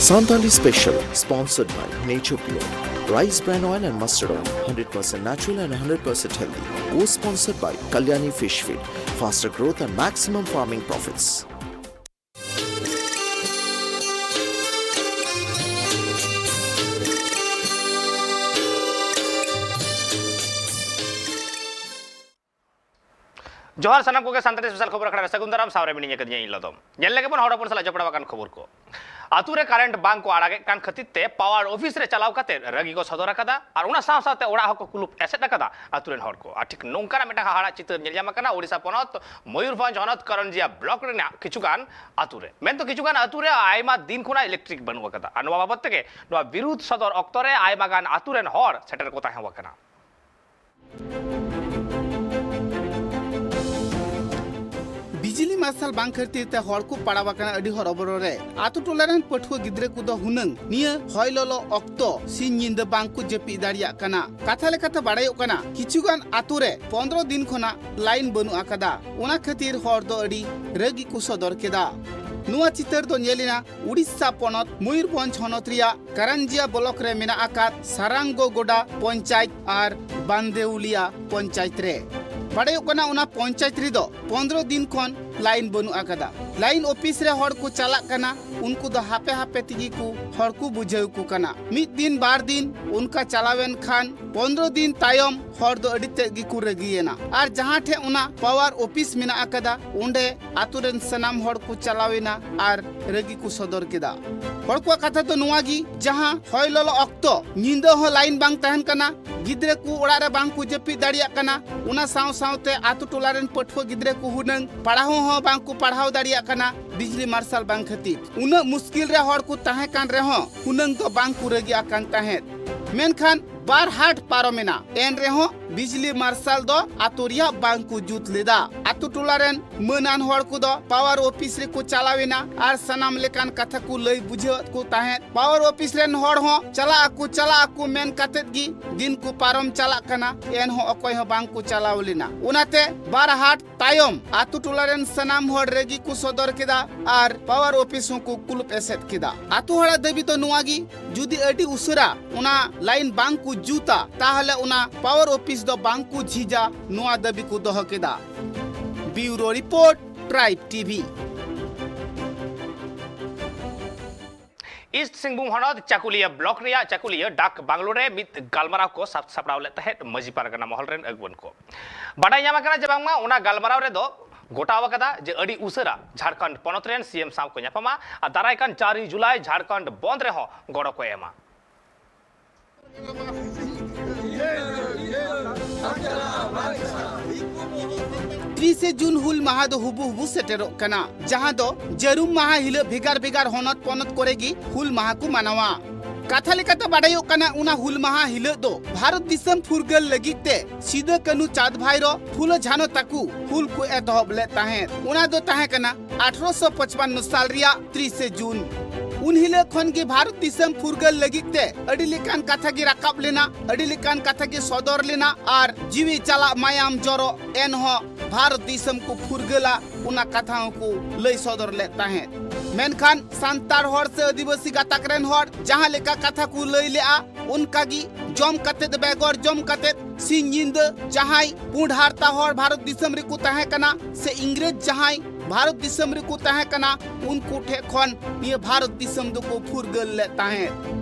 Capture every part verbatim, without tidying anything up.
Santali Special, sponsored by Nature Pure, Rice Bran Oil and Mustard Oil, hundred percent natural and hundred percent healthy. Co-sponsored by Kalyani Fish Feed, faster growth and maximum farming profits. ᱡᱚᱦᱟᱨ ᱥᱟᱱᱟᱢ ᱠᱚᱜᱮ, Santali special ᱠᱷᱚᱵᱚᱨ ᱟᱠᱷᱲᱟ ᱨᱮ ᱥᱟᱹᱜᱩᱱ ᱫᱟᱨᱟᱢ᱾ ᱥᱟᱶᱨᱮ ᱢᱤᱱᱟᱹᱧᱟ ᱠᱟᱹᱫᱤᱧᱟ ᱤᱧ ᱞᱚᱫᱚᱢ᱾ ᱧᱮᱞ ᱞᱮᱜᱮ ᱵᱚᱱ ᱦᱚᱲ ᱦᱚᱯᱚᱱ ᱥᱟᱞᱟᱜ ᱡᱚᱯᱲᱟᱣ ᱟᱠᱟᱱ ᱠᱷᱚᱵᱚᱨ ᱠᱚ᱾ ᱟᱹᱛᱩ ᱨᱮ ᱠᱟᱨᱮᱱᱴ ᱵᱟᱝ ᱠᱚ ᱟᱲᱟᱜᱮᱫ ᱠᱟᱱ ᱠᱷᱟᱹᱛᱤᱨ ᱛᱮ ᱯᱟᱣᱟᱨ ᱚᱯᱷᱤᱥ ᱨᱮ ᱪᱟᱞᱟᱣ ᱠᱟᱛᱮ ᱨᱟᱹᱜᱤ ᱠᱚ ᱥᱚᱫᱚᱨ ᱟᱠᱟᱫᱟ ᱟᱨ ᱚᱱᱟ ᱥᱟᱶ ᱥᱟᱶᱛᱮ ᱚᱲᱟᱜ ᱦᱚᱸᱠᱚ ᱠᱩᱞᱩᱯ ᱮᱥᱮᱫ ᱟᱠᱟᱫᱟ ᱟᱹᱛᱩ ᱨᱮᱱ ᱦᱚᱲ ᱠᱚ᱾ ᱟᱨ ᱴᱷᱤᱠ ᱱᱚᱝᱠᱟᱱᱟᱜ ᱢᱤᱫᱴᱟᱝ ᱦᱟᱦᱟᱲᱟᱜ ᱪᱤᱛᱟᱹᱨ ᱧᱮᱞ ᱧᱟᱢ ᱟᱠᱟᱱᱟ ᱳᱰᱤᱥᱟ ᱯᱚᱱᱚᱛ ᱢᱚᱭᱩᱨᱵᱷᱚᱸᱡᱽ ᱦᱚᱱᱚᱛ ᱠᱟᱨᱚᱱᱡᱤᱭᱟ ᱵᱞᱚᱠ ᱨᱮᱱᱟᱜ ᱠᱤᱪᱷᱩ ᱜᱟᱱ ᱟᱹᱛᱩ ᱨᱮ᱾ ᱢᱮᱱᱫᱚ ᱠᱤᱪᱷᱩ ᱜᱟᱱ ᱟᱹᱛᱩ ᱨᱮ ᱟᱭᱢᱟ ᱫᱤᱱ ᱠᱷᱚᱱᱟᱜ ᱤᱞᱮᱠᱴᱨᱤᱠ ᱵᱟᱹᱱᱩᱜ ᱟᱠᱟᱫᱟ ᱟᱨ ᱱᱚᱣᱟ ᱵᱟᱵᱚᱫ ᱛᱮᱜᱮ ᱱᱚᱣᱟ ᱵᱤᱨᱩᱫᱷ ᱥᱚᱫᱚᱨ ᱚᱠᱛᱚ ᱨᱮ ᱟᱭᱢᱟ ᱜᱟᱱ ᱟᱹᱛᱩ ᱨᱮᱱ ᱦᱚᱲ ᱥᱮᱴᱮᱨ ᱠᱚ ᱛᱟᱦᱮᱸ ᱟᱠᱟᱱᱟ᱾ ᱵᱤᱡᱽᱞᱤ ᱢᱟᱨᱥᱟᱞ ᱵᱟᱝ ᱠᱷᱟᱹᱛᱤᱨ ᱛᱮ ᱦᱚᱲ ᱠᱚ ᱯᱟᱲᱟᱣ ᱟᱠᱟᱱᱟ ᱟᱹᱰᱤ ᱦᱚᱨᱚᱵᱚᱨᱚ ᱨᱮ᱾ ᱟᱛᱳ ᱴᱚᱞᱟ ᱨᱮᱱ ᱯᱟᱹᱴᱷᱩᱣᱟᱹ ᱜᱤᱫᱽᱨᱟᱹ ᱠᱚᱫᱚ ᱦᱩᱱᱟᱹᱝ ᱱᱤᱭᱟᱹ ᱦᱚᱭ ᱞᱚᱞᱚ ᱚᱠᱛᱚ ᱥᱤᱧ ᱧᱤᱫᱟᱹ ᱵᱟᱝ ᱠᱚ ᱡᱟᱹᱯᱤᱫ ᱫᱟᱲᱮᱭᱟᱜ ᱠᱟᱱᱟ᱾ ᱠᱟᱛᱷᱟ ᱞᱮᱠᱟᱛᱮ ᱵᱟᱲᱟᱭᱚᱜ ᱠᱟᱱᱟ, ᱠᱤᱪᱷᱩ ᱜᱟᱱ ᱟᱛᱳ ᱨᱮ ᱯᱚᱱᱫᱽᱨᱚ ᱫᱤᱱ ᱠᱷᱚᱱᱟᱜ ᱞᱟᱭᱤᱱ ᱵᱟᱹᱱᱩᱜ ᱟᱠᱟᱫᱟ᱾ ᱚᱱᱟ ᱠᱷᱟᱹᱛᱤᱨ ᱦᱚᱲ ᱫᱚ ᱟᱹᱰᱤ ᱨᱟᱹᱜᱤ ᱠᱚ ᱥᱚᱫᱚᱨ ᱠᱮᱫᱟ᱾ ᱱᱚᱣᱟ ᱪᱤᱛᱟᱹᱨ ᱫᱚ ᱧᱮᱞ ᱮᱱᱟ ᱩᱲᱤᱥᱥᱟ ᱯᱚᱱᱚᱛ ᱢᱚᱭᱩᱨᱵᱷᱚᱸᱡᱽ ᱦᱚᱱᱚᱛ ᱨᱮᱭᱟᱜ ᱠᱟᱨᱟᱱᱡᱤᱭᱟ ᱵᱞᱚᱠ ᱨᱮ ᱢᱮᱱᱟᱜ ᱟᱠᱟᱫ ᱥᱟᱨᱟᱝᱜᱚ ᱜᱚᱰᱟ ᱯᱚᱧᱪᱟᱭᱮᱛ ᱟᱨ ᱵᱟᱱᱫᱮᱣᱞᱤᱭᱟ ᱯᱚᱧᱪᱟᱭᱮᱛ ᱨᱮ᱾ ᱵᱟᱰᱟᱭᱚᱜ ᱠᱟᱱᱟ, ᱚᱱᱟ ᱯᱚᱧᱪᱟᱭᱮᱛ ᱨᱮᱫᱚ ᱯᱚᱱᱫᱽᱨᱚ ᱫᱤᱱ ᱠᱷᱚᱱ ᱞᱟᱭᱤᱱ ᱵᱟᱹᱱᱩᱜ ᱟᱠᱟᱫᱟ᱾ ᱞᱟᱭᱤᱱ ᱚᱯᱷᱤᱥ ᱨᱮ ᱦᱚᱲ ᱠᱚ ᱪᱟᱞᱟᱜ ᱠᱟᱱᱟ, ᱩᱱᱠᱩ ᱫᱚ ᱦᱟᱯᱮ ᱦᱟᱯᱮ ᱛᱮᱜᱮ ᱠᱚ ᱦᱚᱲ ᱠᱚ ᱵᱩᱡᱷᱟᱹᱣ ᱠᱚ ᱠᱟᱱᱟ᱾ ᱢᱤᱫ ᱫᱤᱱ ᱵᱟᱨ ᱫᱤᱱ ᱚᱱᱠᱟ ᱪᱟᱞᱟᱣᱮᱱ ᱠᱷᱟᱱ ᱯᱚᱱᱫᱽᱨᱚ ᱫᱤᱱ ᱛᱟᱭᱚᱢ ᱦᱚᱲ ᱫᱚ ᱟᱹᱰᱤ ᱛᱮᱫ ᱜᱮᱠᱚ ᱨᱟᱹᱜᱤᱭᱮᱱᱟ᱾ ᱟᱨ ᱡᱟᱦᱟᱸ ᱴᱷᱮᱱ ᱚᱱᱟ ᱯᱟᱣᱟᱨ ᱚᱯᱷᱤᱥ ᱢᱮᱱᱟᱜ ᱟᱠᱟᱫᱟ, ᱚᱸᱰᱮ ᱟᱛᱳ ᱨᱮᱱ ᱥᱟᱱᱟᱢ ᱦᱚᱲ ᱠᱚ ᱪᱟᱞᱟᱣᱮᱱᱟ ᱟᱨ ᱨᱟᱹᱜᱤ ᱠᱚ ᱥᱚᱫᱚᱨ ᱠᱮᱫᱟ᱾ ᱦᱚᱲ ᱠᱚᱣᱟᱜ ᱠᱟᱛᱷᱟ ᱫᱚ ᱱᱚᱣᱟ ᱜᱮ, ᱡᱟᱦᱟᱸ ᱦᱚᱭ ᱞᱚᱞᱚ ᱚᱠᱛᱚ ᱧᱤᱫᱟᱹ ᱦᱚᱸ ᱞᱟᱭᱤᱱ ᱵᱟᱝ ᱛᱟᱦᱮᱱ ᱠᱟᱱᱟ, ᱜᱤᱫᱽᱨᱟᱹ ᱠᱚ ᱚᱲᱟᱜ ᱨᱮ ᱵᱟᱝ ᱠᱚ ᱡᱟᱹᱯᱤᱫ ᱫᱟᱲᱮᱭᱟᱜ ᱠᱟᱱᱟ, ᱚᱱᱟ ᱥᱟᱶ ᱥᱟᱶᱛᱮ ᱟᱛᱳ ᱴᱚᱞᱟ ᱨᱮᱱ ᱯᱟᱹᱴᱷᱩᱣᱟᱹ ᱜᱤᱫᱽᱨᱟᱹ ᱠᱚ ᱦᱩᱱᱟᱹᱝ ᱯᱟᱲᱦᱟᱣ ᱦᱚᱸ ᱵᱟᱝ ᱠᱚ ᱯᱟᱲᱦᱟᱣ ᱫᱟᱲᱮᱭᱟᱜ ᱠᱟᱱᱟ ᱵᱤᱡᱽᱞᱤ ᱢᱟᱨᱥᱟᱞ ᱵᱟᱝ ᱠᱷᱟᱹᱛᱤᱨ᱾ ᱩᱱᱟᱹᱜ ᱢᱩᱥᱠᱤᱞ ᱨᱮ ᱦᱚᱲ ᱠᱚ ᱛᱟᱦᱮᱸ ᱠᱟᱱ ᱨᱮᱦᱚᱸ ᱦᱩᱱᱟᱹᱝ ᱫᱚ ᱵᱟᱝ ᱠᱚ ᱨᱟᱹᱜᱤ ᱟᱠᱟᱱ ᱛᱟᱦᱮᱸᱫ᱾ ᱢᱮᱱᱠᱷᱟᱱ ᱵᱟᱨ ᱦᱟᱴ ᱯᱟᱨᱚᱢᱮᱱᱟ, ᱮᱱ ᱨᱮᱦᱚᱸ ᱵᱤᱡᱽᱞᱤ ᱢᱟᱨᱥᱟᱞ ᱫᱚ ᱟᱛᱳ ᱨᱮᱭᱟᱜ ᱵᱟᱝ ᱠᱚ ᱡᱩᱛ ᱞᱮᱫᱟ᱾ ᱟᱛᱳ ᱴᱚᱞᱟ ᱨᱮᱱ ᱢᱟᱹᱱᱟᱱ ᱦᱚᱲ ᱠᱚᱫᱚ ᱯᱟᱣᱟᱨ ᱚᱯᱷᱤᱥ ᱨᱮᱠᱚ ᱪᱟᱞᱟᱣ ᱮᱱᱟ ᱟᱨ ᱥᱟᱱᱟᱢ ᱞᱮᱠᱟᱱ ᱠᱟᱛᱷᱟ ᱠᱚ ᱞᱟᱹᱭ ᱵᱩᱡᱷᱟᱹᱣᱟᱫ ᱠᱚ ᱛᱟᱦᱮᱸᱫ᱾ ᱯᱟᱣᱟᱨ ᱚᱯᱷᱤᱥ ᱨᱮᱱ ᱦᱚᱲ ᱦᱚᱸ ᱪᱟᱞᱟᱜ ᱟᱠᱚ, ᱪᱟᱞᱟᱜ ᱟᱠᱚ ᱢᱮᱱ ᱠᱟᱛᱮᱫ ᱜᱮ ᱫᱤᱱ ᱠᱚ ᱯᱟᱨᱚᱢ ᱪᱟᱞᱟᱜ ᱠᱟᱱᱟ, ᱮᱱᱦᱚᱸ ᱚᱠᱚᱭ ᱦᱚᱸ ᱵᱟᱝ ᱠᱚ ᱪᱟᱞᱟᱣ ᱞᱮᱱᱟ᱾ ᱚᱱᱟᱛᱮ ᱵᱟᱨ ᱦᱟᱴ ᱛᱟᱭᱚᱢ ᱟᱛᱳ ᱴᱚᱞᱟ ᱨᱮᱱ ᱥᱟᱱᱟᱢ ᱦᱚᱲ ᱨᱟᱹᱜᱤ ᱠᱚ ᱥᱚᱫᱚᱨ ᱠᱮᱫᱟ ᱟᱨ ᱯᱟᱣᱟᱨ ᱚᱯᱷᱤᱥ ᱦᱚᱸᱠᱚ ᱠᱩᱞᱩᱯ ᱮᱥᱮᱫ ᱠᱮᱫᱟ᱾ ᱟᱛᱳ ᱦᱚᱲᱟᱜ ᱫᱟᱹᱵᱤ ᱫᱚ ᱱᱚᱣᱟ ᱜᱮ, ᱡᱩᱫᱤ ᱟᱹᱰᱤ ᱩᱥᱟᱹᱨᱟ ᱚᱱᱟ ᱞᱟᱭᱤᱱ ᱵᱟᱝ ᱠᱚ ᱡᱩᱛᱟ, ᱛᱟᱦᱚᱞᱮ ᱚᱱᱟ ᱯᱟᱣᱟᱨ ᱚᱯᱷᱤᱥ ᱫᱚ ᱵᱟᱝ ᱠᱚ ᱡᱷᱤᱡᱟ, ᱱᱚᱣᱟ ᱫᱟᱹᱵᱤ ᱠᱚ ᱫᱚᱦᱚ ᱠᱮᱫᱟ᱾ Bureau report, tribe TV. East Singhbhum ᱦᱚᱱᱚᱛ ᱪᱟᱠᱩᱞᱤᱭᱟᱹ ᱵᱞᱚᱠ ᱨᱮᱭᱟᱜ ᱪᱟᱠᱩᱞᱤᱭᱟᱹ ᱰᱟᱠ ᱵᱟᱝᱞᱳ ᱨᱮ ᱢᱤᱫ ᱜᱟᱞᱢᱟᱨᱟᱣ ᱠᱚ ᱥᱟᱵ ᱥᱟᱯᱲᱟᱣ ᱞᱮᱫ ᱛᱟᱦᱮᱸᱫ ᱢᱟᱹᱡᱷᱤ ᱯᱟᱨᱜᱟᱱᱟ ᱢᱚᱦᱚᱞ ᱨᱮᱱ ᱟᱹᱜᱩᱣᱟᱹᱱ ᱠᱚ᱾ ᱵᱟᱰᱟᱭ ᱧᱟᱢ ᱟᱠᱟᱱᱟ ᱡᱮ ᱵᱟᱝᱢᱟ ᱚᱱᱟ ᱜᱟᱞᱢᱟᱨᱟᱣ ᱨᱮᱫᱚ ᱜᱚᱴᱟᱣ ᱟᱠᱟᱫᱟ ᱡᱮ ᱟᱹᱰᱤ ᱩᱥᱟᱹᱨᱟ ᱡᱷᱟᱲᱠᱷᱚᱸᱰ ᱯᱚᱱᱚᱛ ᱨᱮᱱ ᱥᱤ ᱮᱢ ᱥᱟᱶ ᱠᱚ ᱧᱟᱯᱟᱢᱟ ᱟᱨ ᱫᱟᱨᱟᱭ ᱠᱟᱱ ᱪᱟᱨ ᱡᱩᱞᱟᱭ ᱡᱷᱟᱲᱠᱷᱚᱸᱰ ᱵᱚᱱᱫ ᱨᱮᱦᱚᱸ ᱜᱚᱲᱚ ᱠᱚ ᱮᱢᱟ᱾ ᱛᱤᱨᱤᱥᱮ ᱡᱩᱱ ᱦᱩᱞ ᱢᱟᱦᱟ ᱫᱚ ᱦᱩᱵᱩ ᱦᱩᱵᱩ ᱥᱮᱴᱮᱨᱚᱜ ᱠᱟᱱᱟ, ᱡᱟᱦᱟᱸ ᱫᱚ ᱡᱟᱹᱨᱩᱢ ᱢᱟᱦᱟ ᱦᱤᱞᱚᱜ ᱵᱷᱮᱜᱟᱨ ᱵᱷᱮᱜᱟᱨ ᱦᱚᱱᱚᱛ ᱯᱚᱱᱚᱛ ᱠᱚᱨᱮ ᱜᱮ ᱦᱩᱞ ᱢᱟᱦᱟ ᱠᱚ ᱢᱟᱱᱟᱣᱟ᱾ ᱠᱟᱛᱷᱟ ᱞᱮᱠᱟᱛᱮ ᱵᱟᱰᱟᱭᱚᱜ ᱠᱟᱱᱟ, ᱚᱱᱟ ᱦᱩᱞ ᱢᱟᱦᱟ ᱦᱤᱞᱚᱜ ᱫᱚ ᱵᱷᱟᱨᱚᱛ ᱫᱤᱥᱚᱢ ᱯᱷᱩᱨᱜᱟᱹᱞ ᱞᱟᱹᱜᱤᱫ ᱛᱮ ᱥᱤᱫᱟᱹ, ᱠᱟᱹᱱᱩ, ᱪᱟᱸᱫᱽ, ᱵᱷᱟᱭᱨᱚ, ᱯᱷᱩᱞᱳ, ᱡᱷᱟᱱᱚ ᱛᱟᱠᱚ ᱦᱩᱞ ᱠᱚ ᱮᱛᱚᱦᱚᱵ ᱞᱮᱫ ᱛᱟᱦᱮᱸᱫ᱾ ᱚᱱᱟ ᱫᱚ ᱛᱟᱦᱮᱸ ᱠᱟᱱᱟ ᱟᱴᱷᱨᱚᱥᱚ ᱯᱚᱪᱯᱟᱱᱱᱚ ᱥᱟᱞ ᱨᱮᱭᱟᱜ ᱛᱤᱨᱤᱥᱮ ᱡᱩᱱ᱾ ᱩᱱ ᱦᱤᱞᱚᱜ ᱠᱷᱚᱱ ᱜᱮ ᱵᱷᱟᱨᱚᱛ ᱫᱤᱥᱚᱢ ᱯᱷᱩᱨᱜᱟᱹᱞ ᱞᱟᱹᱜᱤᱫ ᱛᱮ ᱟᱹᱰᱤ ᱞᱮᱠᱟᱱ ᱠᱟᱛᱷᱟ ᱜᱮ ᱨᱟᱠᱟᱵ ᱞᱮᱱᱟ, ᱟᱹᱰᱤ ᱞᱮᱠᱟᱱ ᱠᱟᱛᱷᱟ ᱜᱮ ᱥᱚᱫᱚᱨ ᱞᱮᱱᱟ ᱟᱨ ᱡᱤᱣᱤ ᱪᱟᱞᱟᱜ ᱢᱟᱭᱟᱢ ᱡᱚᱨᱚᱜ, ᱮᱱᱦᱚᱸ ᱵᱷᱟᱨᱚᱛ ᱫᱤᱥᱚᱢ ᱠᱚ ᱯᱷᱩᱨᱜᱟᱹᱞᱟ, ᱚᱱᱟ ᱠᱟᱛᱷᱟ ᱦᱚᱸᱠᱚ ᱞᱟᱹᱭ ᱥᱚᱫᱚᱨ ᱞᱮᱫ ᱛᱟᱦᱮᱸᱫ᱾ ᱢᱮᱱᱠᱷᱟᱱ ᱥᱟᱱᱛᱟᱲ ᱦᱚᱲ ᱥᱮ ᱟᱹᱫᱤᱵᱟᱹᱥᱤ ᱜᱟᱛᱟᱠ ᱨᱮᱱ ᱦᱚᱲ ᱡᱟᱦᱟᱸ ᱞᱮᱠᱟ ᱠᱟᱛᱷᱟ ᱠᱚ ᱞᱟᱹᱭ ᱞᱮᱜᱼᱟ, ᱚᱱᱠᱟ ᱜᱮ ᱡᱚᱢ ᱠᱟᱛᱮᱫ ᱵᱮᱜᱚᱨ ᱡᱚᱢ ᱠᱟᱛᱮᱫ ᱥᱤᱧ ᱧᱤᱫᱟᱹ ᱡᱟᱦᱟᱸᱭ ᱯᱩᱸᱰ ᱦᱟᱨᱛᱟ ᱦᱚᱲ ᱵᱷᱟᱨᱚᱛ ᱫᱤᱥᱚᱢ ᱨᱮᱠᱚ ᱛᱟᱦᱮᱸ ᱠᱟᱱᱟ ᱥᱮ ᱤᱝᱨᱮᱡᱽ ᱡᱟᱦᱟᱸᱭ ᱵᱷᱟᱨᱚᱛ ᱫᱤᱥᱚᱢ ᱨᱮᱠᱚ ᱛᱟᱦᱮᱸ ᱠᱟᱱᱟ, ᱩᱱᱠᱩ ᱴᱷᱮᱱ ᱠᱷᱚᱱ ᱱᱤᱭᱟᱹ ᱵᱷᱟᱨᱚᱛ ᱫᱤᱥᱚᱢ ᱫᱚᱠᱚ ᱯᱷᱩᱨᱜᱟᱹᱞ ᱞᱮᱫ ᱛᱟᱦᱮᱸᱫ᱾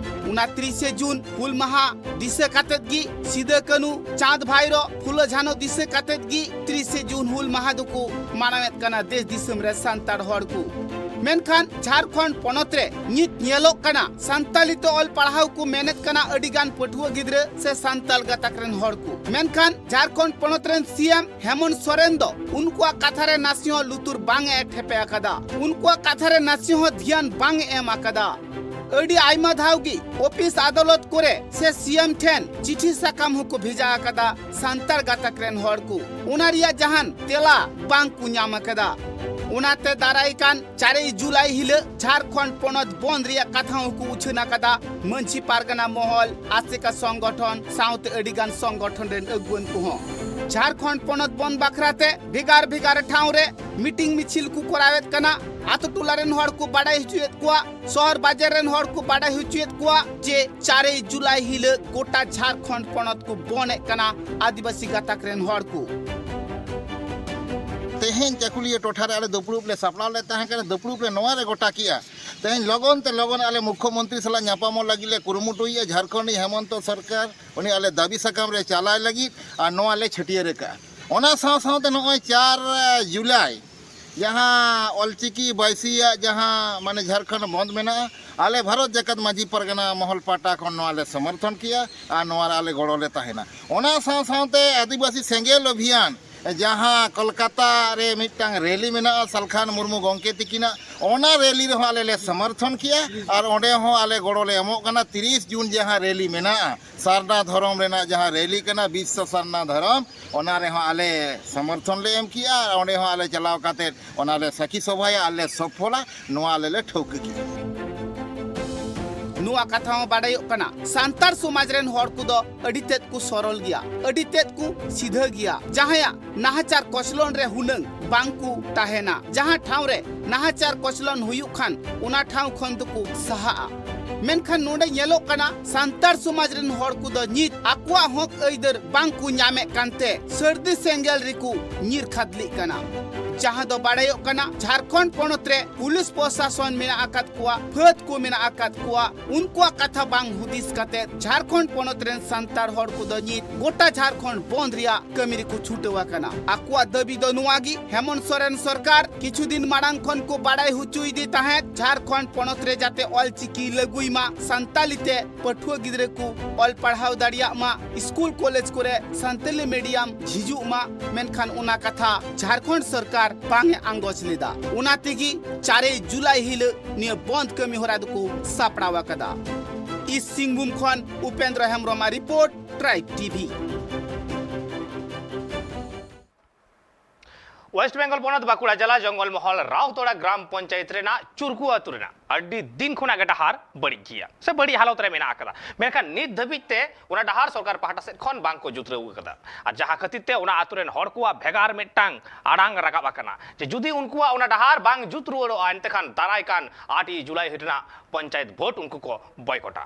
ᱚᱱᱟ ᱛᱤᱨᱤᱥᱮ ᱡᱩᱱ ᱦᱩᱞ ᱢᱟᱦᱟ ᱫᱤᱥᱟᱹ ᱠᱟᱛᱮᱫ ᱜᱮ, ᱥᱤᱫᱟᱹ ᱠᱟᱹᱱᱩ, ᱪᱟᱸᱫᱽ ᱵᱷᱟᱭᱨᱚ, ᱯᱷᱩᱞᱳ ᱡᱷᱟᱱᱚ ᱫᱤᱥᱟᱹ ᱠᱟᱛᱮᱫ ᱜᱮ ᱛᱤᱨᱤᱥᱮ ᱡᱩᱱ ᱦᱩᱞ ᱢᱟᱦᱟ ᱫᱚᱠᱚ ᱢᱟᱱᱟᱣᱮᱫ ᱠᱟᱱᱟ ᱫᱮᱥ ᱫᱤᱥᱚᱢ ᱨᱮ ᱥᱟᱱᱛᱟᱲ ᱦᱚᱲ ᱠᱚ᱾ ᱢᱮᱱᱠᱷᱟᱱ ᱡᱷᱟᱲᱠᱷᱚᱸᱰ ᱯᱚᱱᱚᱛ ᱨᱮ ᱱᱤᱛ ᱧᱮᱞᱚᱜ ᱠᱟᱱᱟ, ᱥᱟᱱᱛᱟᱞᱤ ᱛᱮ ᱚᱞ ᱯᱟᱲᱦᱟᱣ ᱠᱚ ᱢᱮᱱᱮᱫ ᱠᱟᱱᱟ ᱟᱹᱰᱤ ᱜᱟᱱ ᱯᱟᱹᱴᱷᱩᱣᱟᱹ ᱜᱤᱫᱽᱨᱟᱹ ᱥᱮ ᱥᱟᱱᱛᱟᱞ ᱜᱟᱛᱟᱠ ᱨᱮᱱ ᱦᱚᱲ ᱠᱚ᱾ ᱢᱮᱱᱠᱷᱟᱱ ᱡᱷᱟᱲᱠᱷᱚᱸᱰ ᱯᱚᱱᱚᱛ ᱨᱮᱱ ᱥᱤ ᱮᱢ ᱦᱮᱢᱚᱱᱛ ᱥᱚᱨᱮᱱ ᱫᱚ ᱩᱱᱠᱩᱣᱟᱜ ᱠᱟᱛᱷᱟ ᱨᱮ ᱱᱟᱥᱮ ᱦᱚᱸ ᱞᱩᱛᱩᱨ ᱵᱟᱝ ᱮ ᱴᱷᱮᱯᱮ ᱟᱠᱟᱫᱟ, ᱩᱱᱠᱩᱣᱟᱜ ᱠᱟᱛᱷᱟ ᱨᱮ ᱱᱟᱥᱮ ᱦᱚᱸ ᱫᱷᱮᱭᱟᱱ ᱵᱟᱝ ᱮ ᱮᱢ ᱟᱠᱟᱫᱟ᱾ ᱟᱹᱰᱤ ᱟᱭᱢᱟ ᱫᱷᱟᱣ ᱜᱮ ᱚᱯᱷᱤᱥ ᱟᱫᱟᱞᱚᱛ ᱠᱚᱨᱮ ᱥᱮ ᱥᱤ ᱮᱢ ᱴᱷᱮᱱ ᱪᱤᱴᱷᱤ ᱥᱟᱠᱟᱢ ᱦᱚᱸᱠᱚ ᱵᱷᱮᱡᱟ ᱟᱠᱟᱫᱟ ᱥᱟᱱᱛᱟᱲ ᱜᱟᱛᱟᱠ ᱨᱮᱱ ᱦᱚᱲ ᱠᱚ᱾ ᱚᱱᱟ ᱨᱮᱭᱟᱜ ᱡᱟᱦᱟᱱ ᱛᱮᱞᱟ ᱵᱟᱝ ᱠᱚ ᱧᱟᱢ ᱟᱠᱟᱫᱟ᱾ ᱚᱱᱟᱛᱮ ᱫᱟᱨᱟᱭ ᱠᱟᱱ ᱪᱟᱨᱮᱭ ᱡᱩᱞᱟᱭ ᱦᱤᱞᱚᱜ ᱡᱷᱟᱨᱠᱷᱚᱸᱰ ᱯᱚᱱᱚᱛ ᱵᱚᱱᱫ ᱨᱮᱭᱟᱜ ᱠᱟᱛᱷᱟ ᱦᱚᱸᱠᱚ ᱩᱪᱷᱟᱹᱱ ᱟᱠᱟᱫᱟ᱾ ᱢᱟᱹᱡᱷᱤ ᱯᱟᱨᱜᱟᱱᱟ ᱢᱚᱦᱚᱞ, ᱟᱥᱮᱠᱟ ᱥᱚᱝᱜᱚᱴᱷᱚᱱ ᱥᱟᱶᱛᱮ ᱟᱹᱰᱤ ᱜᱟᱱ ᱥᱚᱝᱜᱚᱴᱷᱚᱱ ᱨᱮᱱ ᱟᱹᱜᱩᱣᱟᱹᱱ ᱠᱚᱦᱚᱸ ᱡᱷᱟᱨᱠᱷᱚᱸᱰ ᱯᱚᱱᱚᱛ ᱵᱚᱱᱫ ᱵᱟᱠᱷᱨᱟ ᱛᱮ ᱵᱷᱮᱜᱟᱨ ᱵᱷᱮᱜᱟᱨ ᱴᱷᱟᱶ ᱨᱮ ᱢᱤᱴᱤᱝ ᱢᱤᱪᱷᱤᱞ ᱠᱚ ᱠᱚᱨᱟᱣᱮᱫ ᱠᱟᱱᱟ᱾ ᱟᱛᱳ ᱴᱚᱞᱟ ᱨᱮᱱ ᱦᱚᱲ ᱠᱚ ᱵᱟᱰᱟᱭ ᱦᱚᱪᱚᱭᱮᱫ ᱠᱚᱣᱟ, ᱥᱚᱦᱚᱨ ᱵᱟᱡᱟᱨ ᱨᱮᱱ ᱦᱚᱲ ᱠᱚ ᱵᱟᱰᱟᱭ ᱦᱚᱪᱚᱭᱮᱫ ᱠᱚᱣᱟ ᱡᱮ ᱪᱟᱨᱮᱭ ᱡᱩᱞᱟᱭ ᱦᱤᱞᱚᱜ ᱜᱚᱴᱟ ᱡᱷᱟᱨᱠᱷᱚᱸᱰ ᱯᱚᱱᱚᱛ ᱠᱚ ᱵᱚᱱᱫ ᱮᱫ ᱠᱟᱱᱟ ᱟᱹᱫᱤᱵᱟᱹᱥᱤ ᱜᱟᱛᱟᱠ ᱨᱮᱱ ᱦᱚᱲ ᱠᱚ᱾ ᱛᱮᱦᱮᱧ ᱪᱟᱹᱠᱩᱞᱤᱭᱟᱹ ᱴᱚᱴᱷᱟ ᱨᱮ ᱟᱞᱮ ᱫᱩᱯᱲᱩᱵ ᱞᱮ ᱥᱟᱯᱲᱟᱣ ᱞᱮᱫ ᱛᱟᱦᱮᱸ ᱠᱟᱱᱟ, ᱫᱩᱯᱲᱩᱵ ᱞᱮ ᱱᱚᱣᱟ ᱨᱮ ᱜᱚᱴᱟ ᱠᱮᱜᱼᱟ, ᱛᱮᱦᱮᱧ ᱞᱚᱜᱚᱱ ᱛᱮ ᱞᱚᱜᱚᱱ ᱟᱞᱮ ᱢᱩᱠᱷᱭᱚᱢᱚᱱᱛᱨᱤ ᱥᱟᱞᱟᱜ ᱧᱟᱯᱟᱢᱚᱜ ᱞᱟᱹᱜᱤᱫ ᱞᱮ ᱠᱩᱨᱩᱢᱩᱴᱩᱭᱮᱜᱼᱟ᱾ ᱡᱷᱟᱨᱠᱷᱚᱸᱰ ᱨᱤᱱᱤᱡ ᱦᱮᱢᱚᱱᱛᱚ ᱥᱚᱨᱠᱟᱨ ᱩᱱᱤ ᱟᱞᱮ ᱫᱟᱹᱵᱤ ᱥᱟᱠᱟᱢ ᱨᱮ ᱪᱟᱞᱟᱭ ᱞᱟᱹᱜᱤᱫ ᱟᱨ ᱱᱚᱣᱟ ᱞᱮ ᱪᱷᱟᱹᱴᱭᱟᱹᱨ ᱟᱠᱟᱜᱼᱟ᱾ ᱚᱱᱟ ᱥᱟᱶ ᱥᱟᱶᱛᱮ ᱱᱚᱜᱼᱚᱭ ᱪᱟᱨ ᱡᱩᱞᱟᱭ ᱡᱟᱦᱟᱸ ᱚᱞᱪᱤᱠᱤ ᱵᱟᱹᱭᱥᱤᱭᱟᱜ ᱡᱟᱦᱟᱸ ᱢᱟᱱᱮ ᱡᱷᱟᱨᱠᱷᱚᱸᱰ ᱵᱚᱱᱫ ᱢᱮᱱᱟᱜᱼᱟ, ᱟᱞᱮ ᱵᱷᱟᱨᱚᱛ ᱡᱟᱠᱟᱛ ᱢᱟᱹᱡᱷᱤ ᱯᱟᱨᱜᱟᱱᱟ ᱢᱚᱦᱚᱞ ᱯᱟᱦᱴᱟ ᱠᱷᱚᱱ ᱱᱚᱣᱟ ᱞᱮ ᱥᱚᱢᱚᱨᱛᱷᱚᱱ ᱠᱮᱜᱼᱟ ᱟᱨ ᱱᱚᱣᱟ ᱨᱮ ᱟᱞᱮ ᱜᱚᱲᱚ ᱞᱮ ᱛᱟᱦᱮᱱᱟ᱾ ᱚᱱᱟ ᱥᱟᱶ ᱥᱟᱶᱛᱮ ᱟᱹᱫᱤᱵᱟᱹᱥᱤ ᱥᱮᱸᱜᱮᱞ ᱚᱵᱷᱤᱭᱟᱱ ᱡᱟᱦᱟᱸ ᱠᱚᱞᱠᱟᱛᱟ ᱨᱮ ᱢᱤᱫᱴᱟᱝ ᱨᱮᱞᱤ ᱢᱮᱱᱟᱜᱼᱟ ᱥᱟᱞᱠᱷᱟᱱ ᱢᱩᱨᱢᱩ ᱜᱚᱢᱠᱮ ᱛᱤᱠᱤᱱᱟᱜ, ᱚᱱᱟ ᱨᱮᱞᱤ ᱨᱮᱦᱚᱸ ᱟᱞᱮ ᱞᱮ ᱥᱚᱢᱚᱨᱛᱷᱚᱱ ᱠᱮᱜᱼᱟ ᱟᱨ ᱚᱸᱰᱮ ᱦᱚᱸ ᱟᱞᱮ ᱜᱚᱲᱚ ᱞᱮ ᱮᱢᱚᱜ ᱠᱟᱱᱟ᱾ ᱛᱤᱨᱤᱥ ᱡᱩᱱ ᱡᱟᱦᱟᱸ ᱨᱮᱞᱤ ᱢᱮᱱᱟᱜᱼᱟ, ᱥᱟᱨᱱᱟ ᱫᱷᱚᱨᱚᱢ ᱨᱮᱱᱟᱜ ᱡᱟᱦᱟᱸ ᱨᱮᱞᱤ ᱠᱟᱱᱟ, ᱵᱤᱥᱥᱚ ᱥᱟᱨᱱᱟ ᱫᱷᱚᱨᱚᱢ, ᱚᱱᱟ ᱨᱮᱦᱚᱸ ᱟᱞᱮ ᱥᱚᱢᱚᱨᱛᱷᱚᱱ ᱞᱮ ᱮᱢ ᱠᱮᱜᱼᱟ ᱟᱨ ᱚᱸᱰᱮ ᱦᱚᱸ ᱟᱞᱮ ᱪᱟᱞᱟᱣ ᱠᱟᱛᱮ ᱚᱱᱟ ᱞᱮ ᱥᱟᱹᱠᱷᱤ ᱥᱚᱵᱷᱟᱭᱟ ᱟᱨ ᱞᱮ ᱥᱚᱯᱷᱚᱞᱟ, ᱱᱚᱣᱟ ᱟᱞᱮ ᱞᱮ ᱴᱷᱟᱹᱣᱠᱟᱹ ᱠᱮᱜᱼᱟ᱾ ᱱᱚᱣᱟ ᱠᱟᱛᱷᱟ ᱦᱚᱸ ᱵᱟᱰᱟᱭᱚᱜ ᱠᱟᱱᱟ, ᱥᱟᱱᱛᱟᱲ ᱥᱚᱢᱟᱡᱽ ᱨᱮᱱ ᱦᱚᱲ ᱠᱚᱫᱚ ᱟᱹᱰᱤ ᱛᱮᱫ ᱠᱚ ᱥᱚᱨᱚᱞ ᱜᱮᱭᱟ, ᱟᱹᱰᱤ ᱛᱮᱫ ᱠᱚ ᱥᱤᱫᱷᱟᱹ ᱜᱮᱭᱟ᱾ ᱡᱟᱦᱟᱸᱭᱟᱜ ᱱᱟᱦᱟᱪᱟᱨ ᱠᱚᱪᱞᱚᱱ ᱨᱮ ᱦᱩᱱᱟᱹᱝ ᱵᱟᱝ ᱠᱚ ᱛᱟᱦᱮᱱᱟ, ᱡᱟᱦᱟᱸ ᱴᱷᱟᱶ ᱨᱮ ᱱᱟᱦᱟᱪᱟᱨ ᱠᱚᱪᱞᱚᱱ ᱦᱩᱭᱩᱜ ᱠᱷᱟᱱ ᱚᱱᱟ ᱴᱷᱟᱶ ᱠᱷᱚᱱ ᱫᱚᱠᱚ ᱥᱟᱦᱟᱜᱼᱟ᱾ ᱢᱮᱱᱠᱷᱟᱱ ᱱᱚᱰᱮ ᱧᱮᱞᱚᱜ ᱠᱟᱱᱟ, ᱥᱟᱱᱛᱟᱲ ᱥᱚᱢᱟᱡᱽ ᱨᱮᱱ ᱦᱚᱲ ᱠᱚᱫᱚ ᱱᱤᱛ ᱟᱠᱚᱣᱟᱜ ᱦᱚᱠ ᱟᱹᱭᱫᱟᱹᱨ ᱵᱟᱝ ᱠᱚ ᱧᱟᱢᱮᱫ ᱠᱟᱱᱛᱮ ᱥᱟᱹᱨᱫᱤ ᱥᱮᱸᱜᱮᱞ ᱨᱮᱠᱚ ᱧᱤᱨ ᱠᱷᱟᱫᱽᱞᱤᱜ ᱠᱟᱱᱟ᱾ ᱡᱟᱦᱟᱸ ᱫᱚ ᱵᱟᱲᱟᱭᱚᱜ ᱠᱟᱱᱟ, ᱡᱷᱟᱨᱠᱷᱚᱸᱰ ᱯᱚᱱᱚᱛ ᱨᱮ ᱯᱩᱞᱤᱥ ᱯᱨᱚᱥᱟᱥᱚᱱ ᱢᱮᱱᱟᱜ ᱟᱠᱟᱫ ᱠᱚᱣᱟ, ᱯᱷᱟᱹᱫ ᱠᱚ ᱢᱮᱱᱟᱜ ᱟᱠᱟᱫ ᱠᱚᱣᱟ, ᱩᱱᱠᱩᱣᱟᱜ ᱠᱟᱛᱷᱟ ᱵᱟᱝ ᱦᱩᱫᱤᱥ ᱠᱟᱛᱮ ᱡᱷᱟᱨᱠᱷᱚᱸᱰ ᱯᱚᱱᱚᱛ ᱨᱮᱱ ᱥᱟᱱᱛᱟᱲ ᱦᱚᱲ ᱠᱚᱫᱚ ᱱᱤᱛ ᱜᱚᱴᱟ ᱡᱷᱟᱨᱠᱷᱚᱸᱰ ᱵᱚᱱᱫ ᱨᱮᱭᱟᱜ ᱠᱟᱹᱢᱤ ᱨᱮᱠᱚ ᱪᱷᱩᱴᱟᱹᱣ ᱟᱠᱟᱱᱟ᱾ ᱟᱠᱚᱣᱟᱜ ᱫᱟᱹᱵᱤ ᱫᱚ ᱱᱚᱣᱟ ᱜᱮ, ᱦᱮᱢᱚᱱᱛ ᱥᱚᱨᱮᱱ ᱥᱚᱨᱠᱟᱨ ᱠᱤᱪᱷᱩ ᱫᱤᱱ ᱢᱟᱲᱟᱝ ᱠᱷᱚᱱ ᱠᱚ ᱵᱟᱲᱟᱭ ᱦᱚᱪᱚᱭᱮᱫᱮ ᱛᱟᱦᱮᱸᱫ, ᱡᱷᱟᱨᱠᱷᱚᱸᱰ ᱯᱚᱱᱚᱛ ᱨᱮ ᱡᱟᱛᱮ ᱚᱞ ᱪᱤᱠᱤ ᱞᱟᱹᱜᱩᱭ ᱢᱟ, ᱥᱟᱱᱛᱟᱞᱤ ᱛᱮ ᱯᱟᱹᱴᱷᱩᱣᱟᱹ ᱜᱤᱫᱽᱨᱟᱹ ᱠᱚ ᱚᱞ ᱯᱟᱲᱦᱟᱣ ᱫᱟᱲᱮᱭᱟᱜ ᱢᱟ, ᱥᱠᱩᱞ ᱠᱚᱞᱮᱡᱽ ᱠᱚᱨᱮ ᱥᱟᱱᱛᱟᱞᱤ ᱢᱤᱰᱤᱭᱟᱢ ᱡᱷᱤᱡᱩᱜ ᱢᱟ᱾ ᱢᱮᱱᱠᱷᱟᱱ ᱚᱱᱟ ᱠᱟᱛᱷᱟ ᱡᱷᱟᱨᱠᱷᱚᱸᱰ ᱥᱚᱨᱠᱟᱨ ᱵᱟᱝ ᱮ ᱟᱸᱜᱚᱪ ᱞᱮᱫᱟ᱾ ᱚᱱᱟ ᱛᱮᱜᱮ ᱪᱟᱨᱮᱭ ᱡᱩᱞᱟᱭ ᱦᱤᱞᱳᱜ ᱱᱤᱭᱟᱹ ᱵᱚᱱᱫ ᱠᱟᱹᱢᱤ ᱦᱚᱨᱟ ᱫᱚᱠᱚ ᱥᱟᱯᱲᱟᱣ ᱟᱠᱟᱫᱟ᱾ ᱤᱥᱴ ᱥᱤᱝᱵᱷᱩᱢ ᱠᱷᱚᱱ ᱩᱯᱮᱱᱫᱨᱚ ᱦᱮᱢᱵᱨᱚᱢᱟᱜ report, tribe TV. West Bengal ᱯᱚᱱᱚᱛ ᱵᱟᱸᱠᱩᱲᱟ ᱡᱮᱞᱟ ᱡᱚᱝᱜᱚᱞ ᱢᱚᱦᱚᱞ ᱨᱟᱣᱛᱚᱲᱟ ᱜᱨᱟᱢ ᱯᱚᱧᱪᱟᱭᱮᱛ ᱨᱮᱱᱟᱜ ᱪᱩᱨᱠᱩ ᱟᱹᱛᱩ ᱨᱮᱱᱟᱜ ᱟᱹᱰᱤ ᱫᱤᱱ ᱠᱷᱚᱱᱟᱜ ᱜᱮ ᱰᱟᱦᱟᱨ ᱵᱟᱹᱲᱤᱡ ᱜᱮᱭᱟ ᱥᱮ ᱵᱟᱹᱲᱤᱡ ᱦᱟᱞᱚᱛ ᱨᱮ ᱢᱮᱱᱟᱜ ᱟᱠᱟᱫᱟ, ᱢᱮᱱᱠᱷᱟᱱ ᱱᱤᱛ ᱫᱷᱟᱹᱵᱤᱡ ᱛᱮ ᱚᱱᱟ ᱰᱟᱦᱟᱨ ᱥᱚᱨᱠᱟᱨ ᱯᱟᱦᱴᱟ ᱥᱮᱫ ᱠᱷᱚᱱ ᱵᱟᱝ ᱠᱚ ᱡᱩᱛ ᱨᱟᱹᱣ ᱟᱠᱟᱫᱟ᱾ ᱟᱨ ᱡᱟᱦᱟᱸ ᱠᱷᱟᱹᱛᱤᱨ ᱛᱮ ᱚᱱᱟ ᱟᱹᱛᱩ ᱨᱮᱱ ᱦᱚᱲ ᱠᱚᱣᱟᱜ ᱵᱷᱮᱜᱟᱨ ᱢᱤᱫᱴᱟᱝ ᱟᱲᱟᱝ ᱨᱟᱠᱟᱵ ᱟᱠᱟᱱᱟ ᱡᱮ ᱡᱩᱫᱤ ᱩᱱᱠᱩᱣᱟᱜ ᱚᱱᱟ ᱰᱟᱦᱟᱨ ᱵᱟᱝ ᱡᱩᱛ ᱨᱩᱣᱟᱹᱲᱚᱜᱼᱟ, ᱮᱱᱛᱮᱠᱷᱟᱱ ᱫᱟᱨᱟᱭ ᱠᱟᱱ ᱟᱴ ᱡᱩᱞᱟᱭ ᱨᱮᱱᱟᱜ ᱯᱚᱧᱪᱟᱭᱮᱛ ᱵᱷᱳᱴ ᱩᱱᱠᱩ ᱠᱚ ᱵᱚᱭᱠᱚᱴᱟ᱾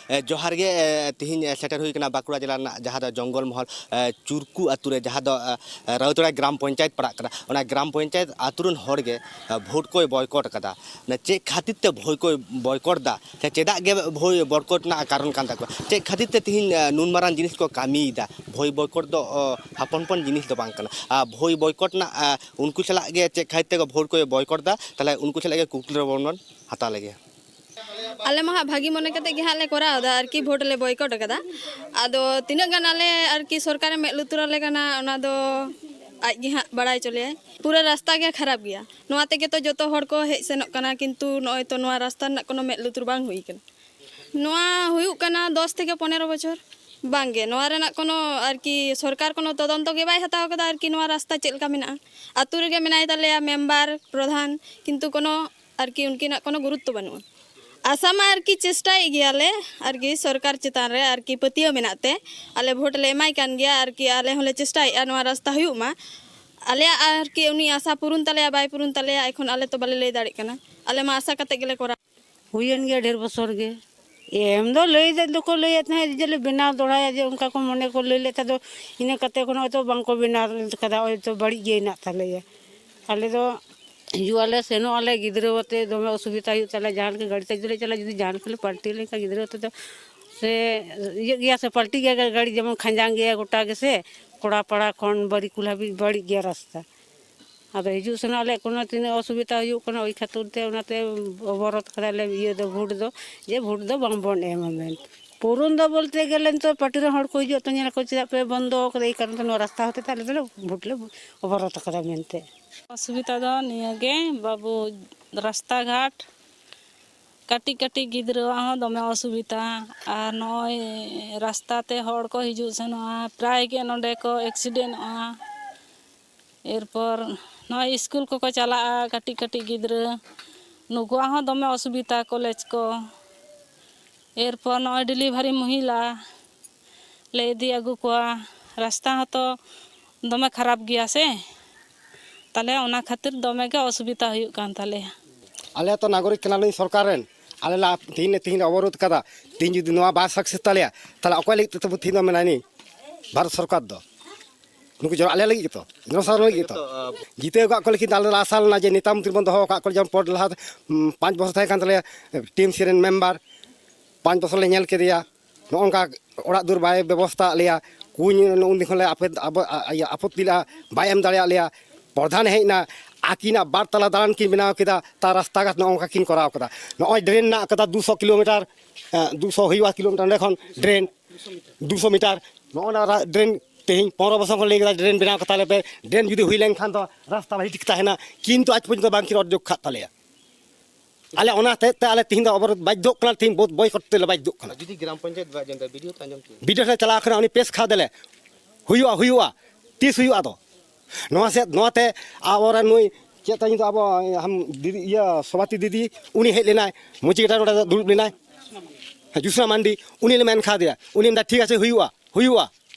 ᱮ, ᱡᱚᱦᱟᱨ ᱜᱮ, ᱮ, ᱛᱤᱦᱤᱧ, ᱮ, ᱥᱮᱴᱮᱨ ᱦᱩᱭ ᱠᱟᱱᱟ ᱵᱟᱸᱠᱩᱲᱟ ᱡᱮᱞᱟ ᱨᱮᱱᱟᱜ ᱡᱟᱦᱟᱸ ᱫᱚ ᱡᱚᱝᱜᱚᱞ ᱢᱚᱦᱚᱞ, ᱮ, ᱪᱩᱨᱠᱩ ᱟᱹᱛᱩ ᱨᱮ, ᱡᱟᱦᱟᱸ ᱫᱚ, ᱮ, ᱨᱟᱣᱛᱚᱲᱟ ᱜᱨᱟᱢ ᱯᱚᱧᱪᱟᱭᱮᱛ ᱯᱟᱲᱟᱜ ᱠᱟᱱᱟ᱾ ᱚᱱᱟ ᱜᱨᱟᱢ ᱯᱚᱧᱪᱟᱭᱮᱛ ᱟᱹᱛᱩ ᱨᱮᱱ ᱦᱚᱲ ᱜᱮ, ᱮ, ᱵᱷᱳᱴ ᱠᱚᱭ ᱵᱚᱭᱠᱚᱴ ᱟᱠᱟᱫᱟ᱾ ᱢᱟᱱᱮ ᱪᱮᱫ ᱠᱷᱟᱹᱛᱤᱨ ᱛᱮ ᱵᱷᱳᱴ ᱠᱚᱭ ᱵᱚᱭᱠᱚᱴ ᱫᱟ ᱥᱮ ᱪᱮᱫᱟᱜ ᱜᱮ ᱵᱷᱳᱴ ᱵᱚᱭᱠᱚᱴ ᱨᱮᱱᱟᱜ ᱠᱟᱨᱚᱱ ᱠᱟᱱ ᱛᱟᱠᱚᱣᱟ? ᱪᱮᱫ ᱠᱷᱟᱹᱛᱤᱨ ᱛᱮ ᱛᱤᱦᱤᱧ, ᱮ, ᱱᱩᱱ ᱢᱟᱨᱟᱝ ᱡᱤᱱᱤᱥ ᱠᱚ ᱠᱟᱹᱢᱤᱭᱮᱫᱟ? ᱵᱷᱳᱴ ᱵᱚᱭᱠᱚᱴ ᱫᱚ, ᱚ, ᱦᱚᱯᱚᱱ ᱦᱚᱯᱚᱱ ᱡᱤᱱᱤᱥ ᱫᱚ ᱵᱟᱝ ᱠᱟᱱᱟ᱾ ᱟᱨ ᱵᱷᱳᱴ ᱵᱚᱭᱠᱚᱴ ᱨᱮᱱᱟᱜ, ᱮ, ᱩᱱᱠᱩ ᱥᱟᱞᱟᱜ ᱜᱮ ᱪᱮᱫ ᱠᱷᱟᱹᱛᱤᱨ ᱛᱮ ᱵᱷᱳᱴ ᱠᱚᱭ ᱵᱚᱭᱠᱚᱴ ᱫᱟ, ᱛᱟᱦᱞᱮ ᱩᱱᱠᱩ ᱥᱟᱞᱟᱜ ᱜᱮ ᱠᱩᱠᱞᱤ ᱨᱚᱯᱚᱲ ᱵᱚᱱ ᱦᱟᱛᱟᱣ ᱞᱮᱜᱮ᱾ ᱟᱞᱮ ᱢᱟ ᱦᱟᱸᱜ ᱵᱷᱟᱹᱜᱤ ᱢᱚᱱᱮ ᱠᱟᱛᱮ ᱜᱮ ᱦᱟᱸᱜ ᱞᱮ ᱠᱚᱨᱟᱣ ᱮᱫᱟ, ᱟᱨᱠᱤ ᱵᱷᱳᱴ ᱞᱮ ᱵᱚᱭᱠᱚᱴ ᱟᱠᱟᱫᱟ᱾ ᱟᱫᱚ ᱛᱤᱱᱟᱹᱜ ᱜᱟᱱ ᱟᱞᱮ ᱟᱨᱠᱤ ᱥᱚᱨᱠᱟᱨᱮ ᱢᱮᱫ ᱞᱩᱛᱩᱨ ᱟᱞᱮ ᱠᱟᱱᱟ, ᱚᱱᱟ ᱫᱚ ᱟᱡ ᱜᱮ ᱦᱟᱸᱜ ᱵᱟᱲᱟᱭ ᱦᱚᱪᱚ ᱞᱮᱭᱟᱭ᱾ ᱯᱩᱨᱟᱹ ᱨᱟᱥᱛᱟ ᱜᱮ ᱠᱷᱟᱨᱟᱯ ᱜᱮᱭᱟ, ᱱᱚᱣᱟ ᱛᱮᱜᱮ ᱛᱚ ᱡᱚᱛᱚ ᱦᱚᱲ ᱠᱚ ᱦᱮᱡ ᱥᱮᱱᱚᱜ ᱠᱟᱱᱟ, ᱠᱤᱱᱛᱩ ᱱᱚᱜᱼᱚᱭ ᱛᱚ ᱱᱚᱣᱟ ᱨᱟᱥᱛᱟ ᱨᱮᱱᱟᱜ ᱠᱳᱱᱳ ᱢᱮᱫ ᱞᱩᱛᱩᱨ ᱵᱟᱝ ᱦᱩᱭ ᱠᱟᱱᱟ᱾ ᱱᱚᱣᱟ ᱦᱩᱭᱩᱜ ᱠᱟᱱᱟ ᱫᱚᱥ ᱛᱷᱮᱠᱮ ᱯᱚᱱᱮᱨᱚ ᱵᱚᱪᱷᱚᱨ᱾ ᱵᱟᱝ ᱜᱮ, ᱱᱚᱣᱟ ᱨᱮᱱᱟᱜ ᱠᱳᱱᱳ ᱟᱨᱠᱤ ᱥᱚᱨᱠᱟᱨ ᱠᱳᱱᱳ ᱛᱚᱫᱚᱱᱛᱚ ᱜᱮ ᱵᱟᱭ ᱦᱟᱛᱟᱣ ᱠᱟᱫᱟ, ᱟᱨᱠᱤ ᱱᱚᱣᱟ ᱨᱟᱥᱛᱟ ᱪᱮᱫ ᱞᱮᱠᱟ ᱢᱮᱱᱟᱜᱼᱟ᱾ ᱟᱹᱛᱩ ᱨᱮᱜᱮ ᱢᱮᱱᱟᱭ ᱛᱟᱞᱮᱭᱟ ᱢᱮᱢᱵᱟᱨ, ᱯᱨᱚᱫᱷᱟᱱ, ᱠᱤᱱᱛᱩ ᱠᱳᱱᱳ ᱟᱨᱠᱤ ᱩᱱᱠᱤᱱᱟᱜ ᱠᱳᱱᱳ ᱜᱩᱨᱩᱛᱛᱚ ᱵᱟᱹᱱᱩᱜᱼᱟ᱾ ᱟᱥᱟ ᱢᱟ ᱟᱨᱠᱤ ᱪᱮᱥᱴᱟᱭᱮᱫ ᱜᱮᱭᱟᱞᱮ, ᱟᱨᱠᱤ ᱥᱚᱨᱠᱟᱨ ᱪᱮᱛᱟᱱ ᱨᱮ ᱟᱨᱠᱤ ᱯᱟᱹᱛᱭᱟᱹᱣ ᱢᱮᱱᱟᱜ ᱛᱮ ᱟᱞᱮ ᱵᱷᱳᱴ ᱞᱮ ᱮᱢᱟᱭ ᱠᱟᱱ ᱜᱮᱭᱟ, ᱟᱨᱠᱤ ᱟᱞᱮ ᱦᱚᱸᱞᱮ ᱪᱮᱥᱴᱟᱭᱮᱫᱼᱟ ᱱᱚᱣᱟ ᱨᱟᱥᱛᱟ ᱦᱩᱭᱩᱜ ᱢᱟ᱾ ᱟᱞᱮᱭᱟᱜ ᱟᱨᱠᱤ ᱩᱱᱤ ᱟᱥᱟ ᱯᱩᱨᱩᱱ ᱛᱟᱞᱮᱭᱟ ᱵᱟᱭ ᱯᱩᱨᱩᱱ ᱛᱟᱞᱮᱭᱟ, ᱮᱠᱷᱚᱱ ᱟᱞᱮ ᱛᱚ ᱵᱟᱞᱮ ᱞᱟᱹᱭ ᱫᱟᱲᱮᱭᱟᱜ ᱠᱟᱱᱟ᱾ ᱟᱞᱮ ᱢᱟ ᱟᱥᱟ ᱠᱟᱛᱮ ᱜᱮᱞᱮ ᱠᱚᱨᱟᱣ᱾ ᱦᱩᱭᱮᱱ ᱜᱮᱭᱟ ᱰᱷᱮᱨ ᱵᱚᱪᱷᱚᱨ ᱜᱮ᱾ ᱮᱢ ᱫᱚ ᱞᱟᱹᱭ ᱫᱚᱠᱚ ᱞᱟᱹᱭᱮᱫ ᱛᱟᱦᱮᱸᱫ ᱡᱮ ᱞᱮ ᱵᱮᱱᱟᱣ ᱫᱚᱦᱲᱟᱭᱟ, ᱡᱮ ᱚᱱᱠᱟ ᱠᱚ ᱢᱚᱱᱮ ᱠᱚ ᱞᱟᱹᱭ ᱞᱮᱫ ᱛᱟᱦᱮᱸᱫ ᱫᱚ, ᱤᱱᱟᱹ ᱠᱟᱛᱮ ᱠᱷᱚᱱ ᱦᱚᱭᱛᱳ ᱵᱟᱝ ᱠᱚ ᱵᱮᱱᱟᱣ ᱠᱟᱫᱟ, ᱦᱚᱭᱛᱳ ᱵᱟᱹᱲᱤᱡ ᱜᱮ ᱦᱮᱱᱟᱜ ᱛᱟᱞᱮᱭᱟ᱾ ᱟᱞᱮ ᱫᱚ ᱦᱤᱡᱩᱜ ᱟᱞᱮ, ᱥᱮᱱᱚᱜ ᱟᱞᱮ, ᱜᱤᱫᱽᱨᱟᱹ ᱟᱛᱮ ᱫᱚᱢᱮ ᱚᱥᱩᱵᱤᱫᱟ ᱦᱩᱭᱩᱜ ᱛᱟᱞᱮᱭᱟ᱾ ᱡᱟᱦᱟᱸ ᱞᱮᱠᱟ ᱜᱟᱹᱰᱤ ᱛᱮ ᱡᱩᱫᱤ ᱞᱮ ᱪᱟᱞᱟᱜᱼᱟ, ᱡᱩᱫᱤ ᱡᱟᱦᱟᱸ ᱞᱮᱠᱟ ᱞᱮ ᱯᱟᱞᱴᱤ ᱞᱮᱱᱠᱷᱟᱱ ᱜᱤᱫᱽᱨᱟᱹ ᱟᱛᱮ ᱫᱚ ᱥᱮ ᱤᱭᱟᱹᱜ ᱜᱮᱭᱟ ᱥᱮ, ᱯᱟᱞᱴᱤ ᱜᱮᱭᱟ ᱜᱟᱹᱰᱤ, ᱡᱮᱢᱚᱱ ᱠᱷᱟᱸᱡᱟᱝ ᱜᱮᱭᱟ ᱜᱚᱴᱟ ᱜᱮᱥᱮ, ᱠᱚᱲᱟᱯᱟᱲᱟ ᱠᱷᱚᱱ ᱵᱟᱹᱨᱤᱠᱩᱞ ᱦᱟᱹᱵᱤᱡ ᱵᱟᱹᱲᱤᱡ ᱜᱮᱭᱟ ᱨᱟᱥᱛᱟ᱾ ᱟᱫᱚ ᱦᱤᱡᱩᱜ ᱥᱮᱱᱚᱜ ᱟᱞᱮᱭᱟᱜ ᱠᱳᱱᱳ ᱛᱤᱱᱟᱹᱜ ᱚᱥᱩᱵᱤᱫᱟ ᱦᱩᱭᱩᱜ ᱠᱟᱱᱟ, ᱳᱭ ᱠᱷᱟᱹᱛᱤᱨ ᱛᱮ ᱚᱱᱟᱛᱮ ᱚᱵᱚᱨᱳᱫᱷ ᱠᱟᱫᱟᱞᱮ ᱤᱭᱟᱹ ᱫᱚ, ᱵᱷᱳᱴ ᱫᱚ, ᱡᱮ ᱵᱷᱳᱴ ᱫᱚ ᱵᱟᱝᱵᱚᱱ ᱮᱢᱟ ᱢᱮᱱᱛᱮ᱾ ᱯᱩᱨᱩᱱ ᱫᱚ ᱵᱚᱞᱛᱮ ᱜᱮᱞᱮ ᱱᱤᱛᱚᱜ ᱯᱟᱨᱴᱤ ᱨᱮᱱ ᱦᱚᱲ ᱠᱚ ᱦᱤᱡᱩᱜᱼᱟ ᱛᱚ, ᱧᱮᱞ ᱟᱠᱚ ᱪᱮᱫᱟᱜ ᱯᱮ ᱵᱚᱱᱫᱚ ᱟᱠᱟᱫᱟ, ᱮᱭ ᱠᱟᱨᱚᱱ ᱛᱮ ᱱᱚᱣᱟ ᱨᱟᱥᱛᱟ ᱦᱚᱛᱮ ᱛᱮ ᱟᱞᱮ ᱫᱚᱞᱮ ᱵᱷᱳᱴ ᱞᱮ ᱚᱵᱚᱨᱳᱫᱷ ᱟᱠᱟᱫᱟ ᱢᱮᱱᱛᱮ᱾ ᱚᱥᱩᱵᱤᱫᱷᱟ ᱫᱚ ᱱᱤᱭᱟᱹ ᱜᱮ ᱵᱟᱹᱵᱩ, ᱨᱟᱥᱛᱟ ᱜᱷᱟᱴ, ᱠᱟᱹᱴᱤᱡ ᱠᱟᱹᱴᱤᱡ ᱜᱤᱫᱽᱨᱟᱹᱣᱟᱜ ᱦᱚᱸ ᱫᱚᱢᱮ ᱚᱥᱩᱵᱤᱫᱷᱟ᱾ ᱟᱨ ᱱᱚᱜᱼᱚᱭ ᱨᱟᱥᱛᱟ ᱛᱮ ᱦᱚᱲ ᱠᱚ ᱦᱤᱡᱩᱜ ᱥᱮᱱᱚᱜᱼᱟ, ᱯᱨᱟᱭ ᱜᱮ ᱱᱚᱰᱮ ᱠᱚ ᱮᱠᱥᱤᱰᱮᱱᱴᱚᱜᱼᱟ᱾ ᱮᱨᱯᱚᱨ ᱱᱚᱜᱼᱚᱭ ᱥᱠᱩᱞ ᱠᱚᱠᱚ ᱪᱟᱞᱟᱜᱼᱟ ᱠᱟᱹᱴᱤᱡ ᱠᱟᱹᱴᱤᱡ ᱜᱤᱫᱽᱨᱟᱹ, ᱱᱩᱠᱩᱣᱟᱜ ᱦᱚᱸ ᱫᱚᱢᱮ ᱚᱥᱩᱵᱤᱫᱷᱟ, ᱠᱚᱞᱮᱡᱽ ᱠᱚ᱾ ᱮᱨᱯᱚᱨ ᱱᱚᱜᱼᱚᱭ ᱰᱮᱞᱤᱵᱷᱟᱨᱤ ᱢᱚᱦᱤᱞᱟ ᱞᱮ ᱤᱫᱤ ᱟᱹᱜᱩ ᱠᱚᱣᱟ, ᱨᱟᱥᱛᱟ ᱦᱚᱸᱛᱚ ᱫᱚᱢᱮ ᱠᱷᱟᱨᱟᱯ ᱜᱮᱭᱟ ᱥᱮ, ᱛᱟᱦᱞᱮ ᱚᱱᱟ ᱠᱷᱟᱹᱛᱤᱨ ᱫᱚᱢᱮ ᱜᱮ ᱚᱥᱩᱵᱤᱫᱷᱟ ᱦᱩᱭᱩᱜ ᱠᱟᱱ ᱛᱟᱞᱮᱭᱟ᱾ ᱟᱞᱮ ᱛᱚ ᱱᱟᱜᱚᱨᱤᱠ ᱠᱟᱱᱟᱞᱤᱧ ᱥᱚᱨᱠᱟᱨ ᱨᱮᱱ, ᱟᱞᱮ ᱞᱮ ᱛᱮᱦᱤᱧ ᱞᱮ, ᱛᱮᱦᱤᱧ ᱞᱮ ᱚᱵᱚᱨᱳᱫᱷ ᱠᱟᱫᱟ᱾ ᱛᱮᱦᱤᱧ ᱡᱩᱫᱤ ᱱᱚᱣᱟ ᱵᱟᱭ ᱥᱟᱠᱥᱮᱥ ᱛᱟᱞᱮᱭᱟ, ᱛᱟᱦᱞᱮ ᱚᱠᱚᱭ ᱞᱟᱹᱜᱤᱫ ᱛᱮ ᱛᱚᱵᱮ ᱛᱮᱦᱤᱧ ᱫᱚ ᱢᱮᱱᱟᱭ ᱱᱤ ᱵᱷᱟᱨᱚᱛ ᱥᱚᱨᱠᱟᱨ ᱫᱚ? ᱱᱩᱠᱩ ᱡᱚᱱ-, ᱟᱞᱮ ᱞᱟᱹᱜᱤᱫ ᱜᱮᱛᱚ, ᱡᱚᱱᱚᱥᱟᱫᱷᱟᱨᱚᱱ ᱞᱟᱹᱜᱤᱫ ᱜᱮᱛᱚ᱾ ᱡᱤᱛᱟᱹᱣ ᱠᱟᱜ ᱠᱚᱣᱟ, ᱞᱮᱠᱤᱱ ᱟᱞᱮ ᱞᱮ ᱟᱥᱟ ᱞᱮᱱᱟ ᱡᱮ ᱱᱮᱛᱟ ᱢᱚᱱᱛᱨᱤ ᱵᱚᱱ ᱫᱚᱦᱚ ᱟᱠᱟᱫ ᱠᱚᱣᱟ, ᱡᱮᱢᱚᱱ ᱯᱚᱨ ᱞᱟᱦᱟ, ᱩᱢ, ᱯᱟᱸᱪ ᱵᱚᱪᱷᱚᱨ ᱛᱟᱦᱮᱸ ᱠᱟᱱ ᱛᱟᱞᱮᱭᱟ, ᱴᱤ ᱮᱢ ᱥᱤ ᱨᱮᱱ ᱢᱮᱢᱵᱟᱨ, ᱯᱟᱸᱪ ᱵᱚᱪᱷᱚᱨ ᱞᱮ ᱧᱮᱞ ᱠᱮᱫᱮᱭᱟ, ᱱᱚᱜᱼᱚ ᱱᱚᱝᱠᱟ ᱚᱲᱟᱜ ᱫᱩᱣᱟᱹᱨ ᱵᱟᱭ ᱵᱮᱵᱚᱥᱛᱷᱟ ᱟᱫ ᱞᱮᱭᱟ, ᱠᱩᱧ ᱩᱱ ᱫᱤᱱ ᱠᱷᱚᱱ ᱞᱮ ᱟᱯᱮ-, ᱟᱵᱚ-, ᱟ-, ᱤᱭᱟᱹ, ᱟᱯᱚᱛᱛᱤ ᱞᱮᱫᱼᱟ, ᱵᱟᱭ ᱮᱢ ᱫᱟᱲᱮᱭᱟᱜ ᱞᱮᱭᱟ᱾ ᱯᱨᱚᱫᱷᱟᱱᱮ ᱦᱮᱡ ᱮᱱᱟ, ᱟᱹᱠᱤᱱᱟᱜ ᱵᱟᱨ ᱛᱟᱞᱟ ᱫᱟᱞᱟᱱ ᱠᱤᱱ ᱵᱮᱱᱟᱣ ᱠᱮᱫᱟ, ᱛᱟᱨ ᱨᱟᱥᱛᱟ ᱜᱷᱟᱴ ᱱᱚᱜᱼᱚ ᱱᱚᱝᱠᱟ ᱠᱤᱱ ᱠᱚᱨᱟᱣ ᱠᱮᱫᱟ᱾ ᱱᱚᱜᱼᱚᱭ ᱰᱨᱮᱱ ᱢᱮᱱᱟᱜ ᱠᱟᱫᱟ ᱫᱩᱥᱚ ᱠᱤᱞᱳᱢᱤᱴᱟᱨ, ᱮ, ᱫᱩᱥᱚ ᱦᱩᱭᱩᱜᱼᱟ ᱠᱤᱞᱳᱢᱤᱴᱟᱨ ᱚᱸᱰᱮ ᱠᱷᱚᱱ ᱰᱨᱮᱱ, ᱫᱩᱥᱚ ᱢᱤᱴᱟᱨ᱾ ᱱᱚᱜᱼᱚ ᱱᱟ ᱨᱟ-, ᱰᱨᱮᱱ ᱛᱮᱦᱮᱧ ᱯᱚᱱᱨᱚ ᱵᱚᱪᱷᱚᱨ ᱠᱷᱚᱱ ᱞᱟᱹᱭ ᱠᱮᱫᱟ ᱰᱨᱮᱱ ᱵᱮᱱᱟᱣ ᱠᱟᱛᱟ ᱞᱮᱯᱮ, ᱰᱨᱮᱱ ᱡᱩᱫᱤ ᱦᱩᱭ ᱞᱮᱱᱠᱷᱟᱱ ᱫᱚ ᱨᱟᱥᱛᱟ ᱵᱷᱟᱹᱜᱤ ᱴᱷᱤᱠ ᱛᱟᱦᱮᱱᱟ, ᱠᱤᱱᱛᱩ ᱟᱡ ᱯᱚᱨᱡᱚᱱᱛᱚ ᱵᱟᱝᱠᱤᱱ ᱚᱨᱡᱚ ᱠᱷᱟᱜ ᱛᱟᱞᱮᱭᱟ᱾ ᱟᱞᱮ ᱚᱱᱟ ᱦᱚᱛᱮᱡ ᱛᱮ ᱟᱞᱮ ᱛᱤᱦᱤᱧ ᱫᱚ ᱚᱵᱚᱨᱳᱫᱷ ᱵᱟᱫᱽᱫᱷᱚ ᱠᱟᱱᱟ, ᱛᱤᱦᱤᱧ ᱵᱚ-, ᱵᱚᱭᱠᱚᱴ ᱛᱮᱞᱮ ᱵᱟᱫᱽᱫᱷᱚᱜ ᱠᱟᱱᱟ᱾ ᱡᱩᱫᱤ ᱜᱨᱟᱢ ᱯᱚᱧᱪᱟᱭᱮᱛ ᱵᱟᱭ ᱟᱸᱡᱚᱢ ᱠᱮᱭᱟ? ᱵᱤᱰᱤᱳ ᱴᱷᱮᱱ ᱪᱟᱞᱟᱣ ᱠᱟᱱᱟ, ᱩᱱᱤ ᱯᱮᱥ ᱠᱷᱟᱣ ᱫᱮᱞᱮ, ᱦᱩᱭᱩᱜᱼᱟ, ᱦᱩᱭᱩᱜᱼᱟ, ᱛᱤᱥ ᱦᱩᱭᱩᱜᱼᱟ ᱟᱫᱚ? ᱱᱚᱣᱟ ᱥᱮ, ᱱᱚᱣᱟᱛᱮ ᱟᱵᱚᱨᱮᱱ ᱱᱩᱭ ᱪᱮᱫ ᱛᱟᱭ ᱧᱩᱛᱩᱢ, ᱟᱵᱚ, ᱦᱟᱢ, ᱫᱤᱫᱤ, ᱤᱭᱟᱹ, ᱥᱚᱵᱷᱟᱯᱚᱛᱤ ᱫᱤᱫᱤ, ᱩᱱᱤ ᱦᱮᱡ ᱞᱮᱱᱟᱭ, ᱢᱩᱪᱤ ᱜᱷᱟᱴᱟ ᱱᱚᱰᱮ ᱫᱩᱲᱩᱵ ᱞᱮᱱᱟᱭ, ᱦᱮᱸ, ᱡᱩᱥᱱᱟ ᱢᱟᱱᱰᱤ, ᱩᱱᱤ ᱞᱮ ᱢᱮᱱ ᱠᱷᱟᱣ ᱫᱮᱭᱟ, ᱩᱱᱤ ᱢᱮᱱᱫᱟ, "ᱴᱷᱤᱠ ᱟᱪᱷᱮ, ᱦᱩᱭᱩᱜᱼᱟ, ᱦᱩᱭᱩᱜᱼᱟ",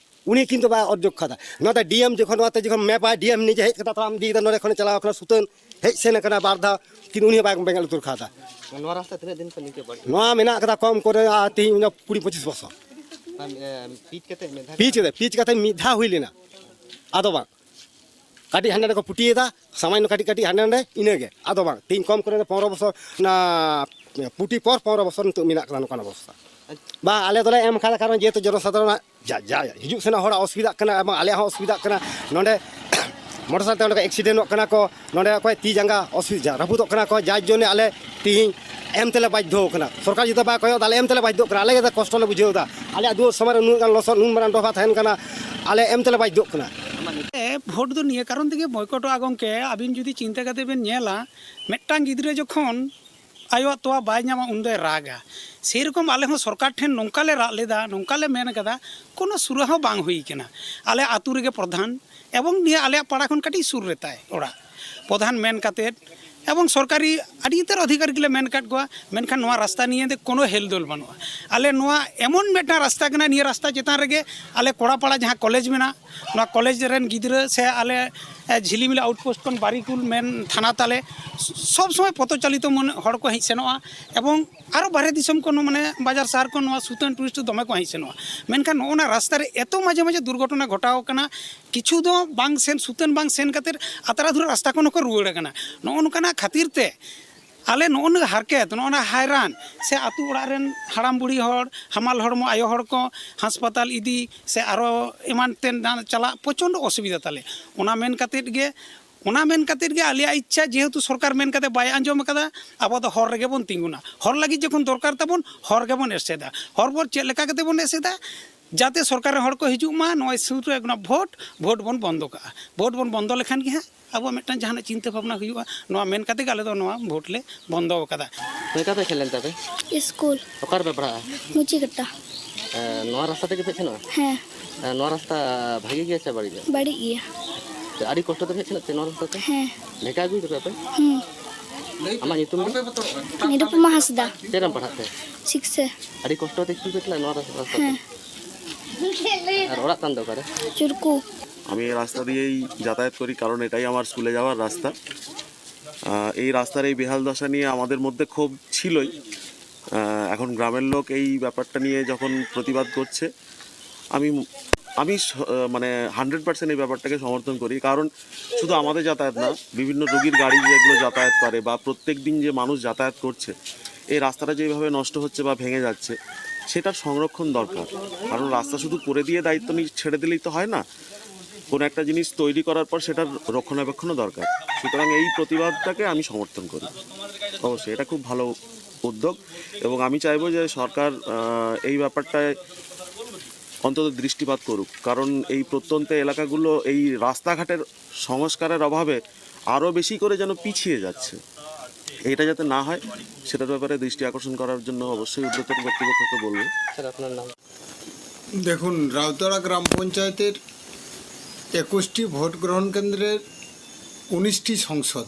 ᱩᱱᱤ ᱠᱤᱱᱛᱩ ᱵᱟᱭ ᱚᱨᱡᱚ ᱠᱷᱟᱫᱟ᱾ ᱱᱚᱣᱟᱛᱮ ᱰᱤ ᱮᱢ ᱡᱚᱠᱷᱚᱱ, ᱱᱚᱣᱟᱛᱮ ᱡᱚᱠᱷᱚᱱ ᱢᱮᱯ ᱟᱭ, ᱰᱤ ᱮᱢ ᱱᱤᱡᱮ ᱦᱮᱡ ᱠᱟᱛᱮ ᱛᱟᱲᱟᱢ ᱤᱫᱤᱭᱮᱫᱟ, ᱱᱚᱰᱮ ᱠᱷᱚᱱᱮ ᱪᱟᱞᱟᱣ ᱠᱟᱱᱟ ᱥᱩᱛᱟᱹᱱ, ᱦᱮᱡ ᱥᱮᱱ ᱠᱟᱱᱟ ᱵᱟᱨ ᱫᱷᱟᱣ, ᱠᱤᱱᱛᱩ ᱩᱱᱤ ᱦᱚᱸ ᱵᱟᱭ ᱵᱮᱸᱜᱮᱫ ᱞᱩᱛᱩᱨ ᱠᱟᱣᱫᱟ᱾ ᱱᱚᱣᱟ ᱨᱟᱥᱛᱟ ᱛᱤᱱᱟᱹᱜ ᱫᱤᱱ ᱠᱷᱚᱱ ᱱᱤᱝᱠᱟᱹ ᱵᱟᱹᱲᱤᱡ? ᱱᱚᱣᱟ ᱢᱮᱱᱟᱜ ᱠᱟᱫᱟ ᱠᱚᱢ ᱠᱚᱨᱮ, ᱟᱨ, ᱛᱮᱦᱮᱧ ᱚᱱᱟ ᱠᱩᱲᱤ ᱯᱚᱸᱪᱤᱥ ᱵᱚᱪᱷᱚᱨ᱾ ᱟᱨ, ᱮ, ᱯᱤᱪ ᱠᱟᱛᱮ ᱢᱤᱫ ᱫᱷᱟᱣ? ᱯᱤᱪ ᱠᱟᱛᱮ, ᱯᱤᱪ ᱠᱟᱛᱮ ᱢᱤᱫ ᱫᱷᱟᱣ ᱦᱩᱭ ᱞᱮᱱᱟ, ᱟᱫᱚ ᱵᱟᱝ᱾ ᱠᱟᱹᱴᱤᱡ ᱦᱟᱸᱰᱮ ᱱᱟᱰᱮ ᱠᱚ ᱯᱩᱴᱤᱭᱮᱫᱟ, ᱥᱟᱢᱟᱱᱱᱚ ᱠᱟᱹᱴᱤᱡ ᱠᱟᱹᱴᱤᱡ ᱦᱟᱸᱰᱮ ᱱᱟᱰᱮ, ᱤᱱᱟᱹᱜᱮ, ᱟᱫᱚ ᱵᱟᱝ᱾ ᱛᱮᱦᱮᱧ ᱠᱚᱢ ᱠᱚᱨᱮ ᱫᱚ ᱯᱚᱱᱨᱚ ᱵᱚᱪᱷᱚᱨ, ᱚᱱᱟ ᱯᱩᱴᱤ ᱯᱚᱨ ᱯᱚᱱᱨᱚ ᱵᱚᱪᱷᱚᱨ ᱱᱤᱛᱚᱜ ᱢᱮᱱᱟᱜ ᱠᱟᱫᱟ ᱱᱚᱝᱠᱟᱱ ᱚᱵᱚᱥᱛᱟ᱾ ᱵᱟᱝ, ᱟᱞᱮ ᱫᱚᱞᱮ ᱮᱢ ᱠᱟᱫᱟ, ᱠᱟᱨᱚᱱ ᱡᱮᱦᱮᱛᱩ ᱡᱚᱱᱚᱥᱟᱫᱷᱟᱨᱚᱱᱟᱜ ᱡᱟ, ᱡᱟ ᱦᱤᱡᱩᱜ ᱥᱮᱱᱚᱜ ᱦᱚᱲᱟᱜ ᱚᱥᱩᱵᱤᱫᱷᱟᱜ ᱠᱟᱱᱟ ᱮᱵᱚᱝ ᱟᱞᱮᱭᱟᱜ ᱦᱚᱸ ᱚᱥᱩᱵᱤᱫᱷᱟᱜ ᱠᱟᱱᱟ᱾ ᱱᱚᱰᱮ ᱢᱚᱴᱚᱨ ᱥᱟᱭᱠᱮᱞ ᱛᱮ ᱚᱸᱰᱮ ᱠᱚ ᱮᱠᱥᱤᱰᱮᱱᱴᱚᱜ ᱠᱟᱱᱟ ᱠᱚ, ᱱᱚᱸᱰᱮ ᱚᱠᱚᱭ ᱛᱤ ᱡᱟᱸᱜᱟ ᱚᱥᱩᱵᱤᱫᱷᱟ ᱨᱟᱹᱯᱩᱫᱚᱜ ᱠᱟᱱᱟ ᱠᱚ, ᱡᱟᱨ ᱡᱚᱱᱱᱮ ᱟᱞᱮ ᱛᱤᱦᱤᱧ ᱮᱢ ᱛᱮᱞᱮ ᱵᱟᱫᱽᱫᱷᱚ ᱟᱠᱟᱱᱟ᱾ ᱥᱚᱨᱠᱟᱨ ᱡᱩᱫᱤ ᱵᱟᱭ ᱠᱚᱭᱚᱜ ᱮᱫᱟ, ᱟᱞᱮ ᱮᱢ ᱛᱮᱞᱮ ᱵᱟᱫᱽᱫᱷᱚᱜ ᱠᱟᱱᱟ, ᱟᱞᱮ ᱜᱮ ᱠᱚᱥᱴᱚ ᱞᱮ ᱵᱩᱡᱷᱟᱹᱣ ᱮᱫᱟ᱾ ᱟᱞᱮᱭᱟᱜ ᱫᱩᱣᱟᱹᱨ ᱥᱟᱢᱟᱝ ᱨᱮ ᱱᱩᱱᱟᱹᱜ ᱜᱟᱱ ᱞᱚᱥᱚᱫ, ᱱᱩᱱ ᱢᱟᱨᱟᱝ ᱰᱚᱵᱷᱟ ᱛᱟᱦᱮᱱ ᱠᱟᱱᱟ, ᱟᱞᱮ ᱮᱢ ᱛᱮᱞᱮ ᱵᱟᱫᱽᱫᱷᱚᱜ ᱠᱟᱱᱟ᱾ ᱮ, ᱵᱷᱳᱴ ᱫᱚ ᱱᱤᱭᱟᱹ ᱠᱟᱨᱚᱱ ᱛᱮᱜᱮ ᱵᱚᱭᱠᱚᱴᱚᱜᱼᱟ ᱜᱚᱢᱠᱮ, ᱟᱹᱵᱤᱱ ᱡᱩᱫᱤ ᱪᱤᱱᱛᱟᱹ ᱠᱟᱛᱮ ᱵᱮᱱ ᱧᱮᱞᱟ, ᱢᱤᱫᱴᱟᱝ ᱜᱤᱫᱽᱨᱟᱹ ᱡᱚᱠᱷᱚᱱ ᱟᱭᱳᱣᱟᱜ ᱛᱚᱣᱟ ᱵᱟᱭ ᱧᱟᱢᱟ, ᱩᱱᱫᱚᱭ ᱨᱟᱜᱟ᱾ ᱥᱮᱨᱚᱠᱚᱢ ᱟᱞᱮ ᱦᱚᱸ ᱥᱚᱨᱠᱟᱨ ᱴᱷᱮᱱ ᱱᱚᱝᱠᱟ ᱞᱮ ᱨᱟᱜ ᱞᱮᱫᱟ, ᱱᱚᱝᱠᱟ ᱞᱮ ᱢᱮᱱ ᱠᱟᱫᱟ, ᱠᱳᱱᱳ ᱥᱩᱨᱟᱦᱟ ᱦᱚᱸ ᱵᱟᱝ ᱦᱩᱭ ᱠᱟᱱᱟ᱾ ᱟᱞᱮ ᱟᱹᱛᱩ ᱨᱮᱜᱮ ᱯᱨᱚᱫᱷᱟᱱ ᱮᱵᱚᱝ ᱱᱤᱭᱟᱹ ᱟᱞᱮᱭᱟᱜ ᱯᱟᱲᱟ ᱠᱷᱚᱱ ᱠᱟᱹᱴᱤᱡ ᱥᱩᱨ ᱨᱮᱛᱟᱭ ᱚᱲᱟᱜ, ᱯᱨᱚᱫᱷᱟᱱ ᱢᱮᱱ ᱠᱟᱛᱮᱫ ᱮᱵᱚᱝ ᱥᱚᱨᱠᱟᱨᱤ ᱟᱹᱰᱤ ᱩᱛᱟᱹᱨ ᱚᱫᱷᱤᱠᱟᱨᱤ ᱜᱮᱞᱮ ᱢᱮᱱ ᱠᱟᱫ ᱠᱚᱣᱟ, ᱢᱮᱱᱠᱷᱟᱱ ᱱᱚᱣᱟ ᱨᱟᱥᱛᱟ ᱱᱤᱭᱮ ᱫᱚ ᱠᱳᱱᱳ ᱦᱮᱞᱫᱳᱞ ᱵᱟᱹᱱᱩᱜᱼᱟ᱾ ᱟᱞᱮ ᱱᱚᱣᱟ ᱮᱢᱚᱱ ᱢᱤᱫᱴᱟᱝ ᱨᱟᱥᱛᱟ ᱠᱟᱱᱟ, ᱱᱤᱭᱟᱹ ᱨᱟᱥᱛᱟ ᱪᱮᱛᱟᱱ ᱨᱮᱜᱮ ᱟᱞᱮ ᱠᱚᱲᱟᱯᱟᱲᱟ ᱡᱟᱦᱟᱸ ᱠᱚᱞᱮᱡᱽ ᱢᱮᱱᱟᱜ, ᱱᱚᱣᱟ ᱠᱚᱞᱮᱡᱽ ᱨᱮᱱ ᱜᱤᱫᱽᱨᱟᱹ ᱥᱮ ᱟᱞᱮ, ᱮ, ᱡᱷᱤᱞᱤᱢᱤᱞᱤ ᱟᱣᱩᱴᱯᱳᱥᱴ ᱠᱷᱚᱱ ᱵᱟᱨᱤᱠᱩᱞ ᱢᱮᱱ ᱛᱷᱟᱱᱟ ᱛᱟᱞᱮ, ᱥᱚᱵᱽ ᱥᱚᱢᱚᱭ ᱯᱚᱛᱚ ᱪᱟᱞᱤᱛᱚ ᱢᱚᱱᱮ ᱦᱚᱲ ᱠᱚ ᱦᱮᱡ ᱥᱮᱱᱚᱜᱼᱟ ᱮᱵᱚᱝ ᱟᱨᱚ ᱵᱟᱦᱨᱮ ᱫᱤᱥᱚᱢ ᱠᱷᱚᱱ ᱦᱚᱸ, ᱢᱟᱱᱮ, ᱵᱟᱡᱟᱨ ᱥᱟᱦᱟᱨ ᱠᱷᱚᱱ ᱱᱚᱣᱟ ᱥᱩᱛᱟᱹᱱ ᱴᱩᱨᱤᱥᱴ ᱫᱚᱢᱮ ᱠᱚ ᱦᱮᱡ ᱥᱮᱱᱚᱜᱼᱟ᱾ ᱢᱮᱱᱠᱷᱟᱱ ᱱᱚᱜᱼᱚ ᱱᱟ ᱨᱟᱥᱛᱟ ᱨᱮ ᱮᱛᱚ ᱢᱟᱡᱷᱮ ᱢᱟᱡᱷᱮ ᱫᱩᱨᱜᱷᱚᱴᱚᱱᱟ ᱜᱷᱚᱴᱟᱣ ᱠᱟᱱᱟ, ᱠᱤᱪᱷᱩ ᱫᱚ ᱵᱟᱝ ᱥᱮᱱ, ᱥᱩᱛᱟᱹᱱ ᱵᱟᱝ ᱥᱮᱱ ᱠᱟᱛᱮᱫ ᱟᱛᱨᱟ ᱫᱷᱩᱨᱟᱹ ᱨᱟᱥᱛᱟ ᱠᱷᱚᱱ ᱦᱚᱸᱠᱚ ᱨᱩᱣᱟᱹᱲ ᱠᱟᱱᱟ᱾ ᱱᱚᱜᱼᱚ ᱱᱚᱝᱠᱟᱱᱟᱜ ᱠᱷᱟᱹᱛᱤᱨ ᱛᱮ ᱟᱞᱮ ᱱᱚᱜᱼᱚ ᱱᱟ ᱦᱟᱨᱠᱮᱛ, ᱱᱚᱜᱼᱚ ᱱᱟ ᱦᱟᱭᱨᱟᱱ ᱥᱮ ᱟᱹᱛᱩ ᱚᱲᱟᱜ ᱨᱮᱱ ᱦᱟᱲᱟᱢ ᱵᱩᱲᱦᱤ ᱦᱚᱲ, ᱦᱟᱢᱟᱞ ᱦᱚᱲᱢᱚ ᱟᱭᱳ ᱦᱚᱲ ᱠᱚ ᱦᱟᱥᱯᱟᱛᱟᱞ ᱤᱫᱤ ᱥᱮ ᱟᱨᱚ ᱮᱢᱟᱱ ᱛᱮᱱ ᱪᱟᱞᱟᱜ ᱯᱨᱚᱪᱚᱱᱰ ᱚᱥᱩᱵᱤᱫᱷᱟ ᱛᱟᱞᱮ᱾ ᱚᱱᱟ ᱢᱮᱱ ᱠᱟᱛᱮᱫ ᱜᱮ, ᱚᱱᱟ ᱢᱮᱱ ᱠᱟᱛᱮᱫ ᱜᱮ ᱟᱞᱮᱭᱟᱜ ᱤᱪᱪᱷᱟ, ᱡᱮᱦᱮᱛᱩ ᱥᱚᱨᱠᱟᱨ ᱢᱮᱱ ᱠᱟᱛᱮ ᱵᱟᱭ ᱟᱸᱡᱚᱢ ᱠᱟᱫᱟ, ᱟᱵᱚ ᱫᱚ ᱦᱚᱨ ᱨᱮᱜᱮ ᱵᱚᱱ ᱛᱤᱸᱜᱩᱱᱟ᱾ ᱦᱚᱨ ᱞᱟᱹᱜᱤᱫ ᱡᱚᱠᱷᱚᱱ ᱫᱚᱨᱠᱟᱨ ᱛᱟᱵᱚᱱ, ᱦᱚᱨ ᱜᱮᱵᱚᱱ ᱮᱥᱮᱫᱟ᱾ ᱦᱚᱨ ᱵᱚᱱ ᱪᱮᱫ ᱞᱮᱠᱟ ᱠᱟᱛᱮ ᱵᱚᱱ ᱮᱥᱮᱫᱟ? ᱡᱟᱛᱮ ᱥᱚᱨᱠᱟᱨ ᱨᱮᱱ ᱦᱚᱲ ᱠᱚ ᱦᱤᱡᱩᱜ ᱢᱟ, ᱱᱚᱜᱼᱚᱭ ᱥᱩᱨ ᱨᱮ ᱚᱱᱟ ᱵᱷᱳᱴ, ᱵᱷᱳᱴ ᱵᱚᱱ ᱵᱚᱱᱫᱚ ᱠᱟᱜᱼᱟ᱾ ᱵᱷᱳᱴ ᱵᱚᱱ ᱵᱚᱱᱫᱚ ᱞᱮᱠᱷᱟᱱ ᱜᱮ ᱦᱟᱸᱜ ᱟᱵᱚᱣᱟᱜ ᱢᱤᱫᱴᱟᱝ ᱡᱟᱦᱟᱱᱟᱜ ᱪᱤᱱᱛᱟᱹ ᱵᱷᱟᱵᱽᱱᱟ ᱦᱩᱭᱩᱜᱼᱟ᱾ ᱱᱚᱣᱟ ᱢᱮᱱ ᱠᱟᱛᱮ ᱜᱮ ᱟᱞᱮ ᱫᱚ ᱱᱚᱣᱟ ᱵᱷᱳᱴ ᱞᱮ ᱵᱚᱱᱫᱚ ᱟᱠᱟᱫᱟ᱾ ᱚᱠᱟ ᱯᱮ ᱠᱷᱮᱞ ᱞᱮᱱ ᱛᱟᱯᱮ? ᱥᱠᱩᱞ᱾ ᱚᱠᱟ ᱨᱮᱯᱮ ᱯᱟᱲᱦᱟᱜᱼᱟ? ᱢᱩᱪᱤᱠᱟᱴᱟ᱾ ᱮ, ᱱᱚᱣᱟ ᱨᱟᱥᱛᱟ ᱛᱮᱜᱮ ᱯᱮ ᱥᱮᱱᱚᱜᱼᱟ? ᱦᱮᱸ᱾ ᱮ, ᱱᱚᱣᱟ ᱨᱟᱥᱛᱟ ᱵᱷᱟᱜᱮ ᱜᱮᱭᱟ ᱥᱮ ᱵᱟᱹᱲᱤᱡ ᱜᱮᱭᱟ? ᱵᱟᱹᱲᱤᱡ ᱜᱮᱭᱟ᱾ ᱛᱚ, ᱟᱹᱰᱤ ᱠᱚᱥᱴᱚ ᱛᱮᱯᱮ ᱦᱮᱡ ᱥᱮᱱᱚᱜ ᱛᱮ ᱱᱚᱣᱟ ᱨᱟᱥᱛᱟ ᱛᱮ? ᱦᱮᱸ᱾ ᱰᱷᱮᱠᱟ ᱟᱹᱜᱩᱭ ᱛᱟᱯᱮ ᱟᱯᱮ? ᱦᱩᱸ᱾ ᱟᱢᱟᱜ ᱧᱩᱛᱩᱢ ᱫᱚ? ᱱᱤᱨᱩᱯᱚᱢᱟ ᱦᱟᱸᱥᱫᱟ᱾ ᱪᱮᱫ ᱨᱮᱢ ᱯᱟᱲᱦᱟᱜ ᱛᱮ? ᱥᱤᱠᱥ ᱮ᱾ ᱟᱹᱰᱤ ᱠᱚᱥᱴᱚ ᱛᱮ ᱥᱠᱩᱞ ᱯᱮ ᱪᱟᱞᱟᱜᱼᱟ ᱱᱚᱣᱟ ᱨᱟᱥᱛᱟ ᱛᱮ? ᱦᱮᱸ᱾ ᱟᱨ ᱚᱲᱟᱜ ᱛᱟᱢ ᱫᱚ ᱚᱠᱟᱨᱮ? ᱪᱩᱨᱠᱩ᱾ আমি এই রাস্তা দিয়েই যাতায়াত করি, কারণ এটাই আমার স্কুলে যাওয়ার রাস্তা। আহ, এই রাস্তার এই বেহাল দশা নিয়ে আমাদের মধ্যে ক্ষোভ ছিলই। আহ, এখন গ্রামের লোক এই ব্যাপারটা নিয়ে যখন প্রতিবাদ করছে, আমি, আমি স-, আহ, মানে, হান্ড্রেড পার্সেন্ট এই ব্যাপারটাকে সমর্থন করি। কারণ শুধু আমাদের যাতায়াত না, বিভিন্ন রোগীর গাড়ি যেগুলো যাতায়াত করে বা প্রত্যেক দিন যে মানুষ যাতায়াত করছে, এই রাস্তাটা যেভাবে নষ্ট হচ্ছে বা ভেঙে যাচ্ছে, সেটার সংরক্ষণ দরকার। কারণ রাস্তা শুধু করে দিয়ে দায়িত্ব নিয়ে ছেড়ে দিলেই তো হয় না। কোনো একটা জিনিস তৈরি করার পর সেটার রক্ষণাবেক্ষণও দরকার। সুতরাং এই প্রতিবাদটাকে আমি সমর্থন করি। অবশ্যই এটা খুব ভালো উদ্যোগ, এবং আমি চাইবো যে সরকার আহ, এই ব্যাপারটায় অন্তত দৃষ্টিপাত করুক, কারণ এই প্রত্যন্ত এলাকাগুলো এই রাস্তাঘাটের সংস্কারের অভাবে আরও বেশি করে যেন পিছিয়ে যাচ্ছে। এটা যাতে না হয়, সেটার ব্যাপারে দৃষ্টি আকর্ষণ করার জন্য অবশ্যই ঊর্ধ্বতন কর্তৃপক্ষকে বলবো। দেখুন, রাউতারা গ্রাম পঞ্চায়েতের একুশটি ভোট গ্রহণ কেন্দ্রের উনিশটি সংসদ,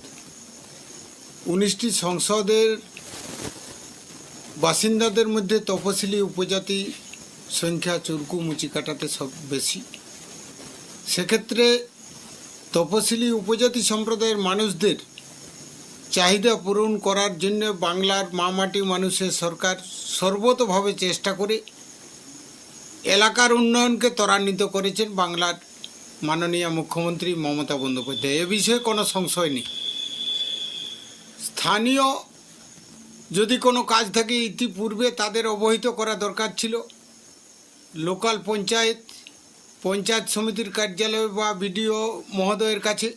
উনিশটি সংসদের বাসিন্দাদের মধ্যে তপশিলি উপজাতি সংখ্যা চুরকু মুচিকাটাতে সব বেশি। সেক্ষেত্রে তপশিলি উপজাতি সম্প্রদায়ের মানুষদের চাহিদা পূরণ করার জন্য বাংলার মা মাটি মানুষের সরকার সর্বতোভাবে চেষ্টা করে এলাকার উন্নয়নকে ত্বরান্বিত করেছেন বাংলার মাননীয় মুখ্যমন্ত্রী মমতা বন্দ্যোপাধ্যায়। এ বিষয়ে কোনো সংশয় নেই। স্থানীয় যদি কোনো কাজ থাকে, ইতিপূর্বে তাদের অবহিত করা দরকার ছিল লোকাল পঞ্চায়েত, পঞ্চায়েত সমিতির কার্যালয় বা বিডিও মহোদয়ের কাছে।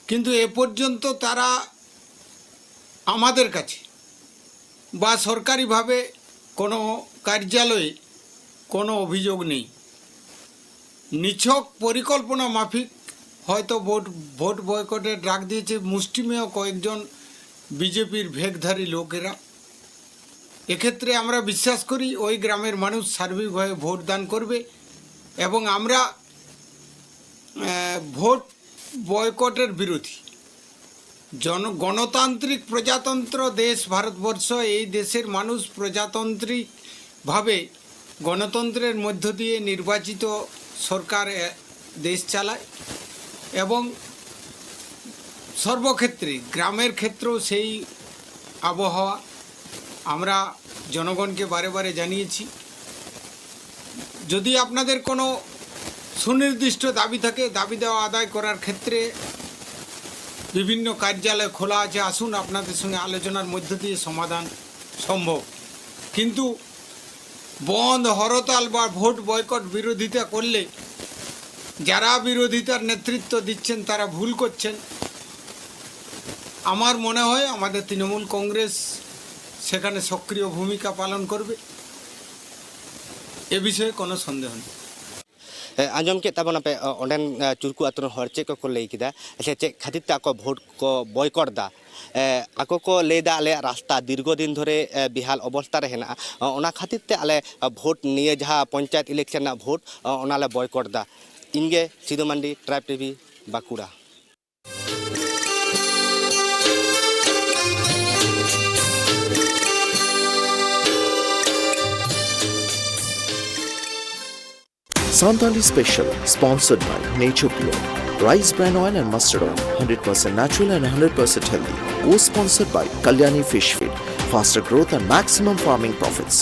কিন্তু এ পর্যন্ত তারা আমাদের কাছে বা সরকারিভাবে কোনো কার্যালয়ে কোনো অভিযোগ নেই। নিছক পরিকল্পনা মাফিক হয়তো ভোট ভোট বয়কটের ডাক দিয়েছে মুষ্টিমেয় কয়েকজন বিজেপির ভেকধারী লোকেরা। এক্ষেত্রে আমরা বিশ্বাস করি ওই গ্রামের মানুষ সার্বিকভাবে ভোট দান করবে এবং আমরা আহ, ভোট বয়কটের বিরোধী। জন গণতান্ত্রিক প্রজাতন্ত্র দেশ ভারতবর্ষ। এই দেশের মানুষ প্রজাতান্ত্রিকভাবে গণতন্ত্রের মধ্য দিয়ে নির্বাচিত সরকার এ, দেশ চালায় এবং সর্বক্ষেত্রে গ্রামের ক্ষেত্রেও সেই আবহাওয়া। আমরা জনগণকে বারে বারে জানিয়েছি, যদি আপনাদের কোনো সুনির্দিষ্ট দাবি থাকে, দাবি দেওয়া আদায় করার ক্ষেত্রে বিভিন্ন কার্যালয় খোলা আছে, আসুন, আপনাদের সঙ্গে আলোচনার মধ্য দিয়ে সমাধান সম্ভব। কিন্তু বন্ধ, হরতাল বা ভোট বয়কট বিরোধিতা করলে যারা বিরোধিতার নেতৃত্ব দিচ্ছেন, তারা ভুল করছেন। আমার মনে হয় আমাদের তৃণমূল কংগ্রেস সেখানে সক্রিয় ভূমিকা পালন করবে, এ বিষয়ে কোনো সন্দেহ নেই। ᱮ, ᱟᱸᱡᱚᱢ ᱠᱮᱫ ᱛᱟᱵᱚᱱᱟᱯᱮ, ᱚ, ᱚᱸᱰᱮᱱ, ᱮ, ᱪᱩᱨᱠᱩ ᱟᱛᱳ ᱨᱮᱱ ᱦᱚᱲ ᱪᱮᱫ ᱠᱚᱠᱚ ᱞᱟᱹᱭ ᱠᱮᱫᱟ, ᱥᱮ ᱪᱮᱫ ᱠᱷᱟᱹᱛᱤᱨ ᱛᱮ ᱟᱠᱚ ᱵᱷᱳᱴ ᱠᱚ ᱵᱚᱭᱠᱚᱴ ᱫᱟ᱾ ᱮ, ᱟᱠᱚ ᱠᱚ ᱞᱟᱹᱭ ᱫᱟ, "ᱟᱞᱮᱭᱟᱜ ᱨᱟᱥᱛᱟ ᱫᱤᱨᱜᱷᱚ ᱫᱤᱱ ᱫᱷᱚᱨᱮ, ᱮ, ᱵᱮᱦᱟᱞ ᱚᱵᱚᱥᱛᱟ ᱨᱮ ᱦᱮᱱᱟᱜᱼᱟ, ᱚ, ᱚᱱᱟ ᱠᱷᱟᱹᱛᱤᱨ ᱛᱮ ᱟᱞᱮ, ᱮ, ᱵᱷᱳᱴ ᱱᱤᱭᱟᱹ ᱡᱟᱦᱟᱸ ᱯᱚᱧᱪᱟᱭᱮᱛ ᱤᱞᱮᱠᱥᱚᱱ ᱨᱮᱱᱟᱜ ᱵᱷᱳᱴ, ᱚ, ᱚᱱᱟᱞᱮ ᱵᱚᱭᱠᱚᱴ ᱫᱟ᱾" ᱤᱧᱜᱮ Sidu Mandi, tribe TV, Bankura. Santali Special, sponsored by Nature Pure. Rice bran oil and mustard oil, one hundred percent natural and one hundred percent healthy. Co-sponsored by Kalyani Fish Feed, faster growth and maximum farming profits.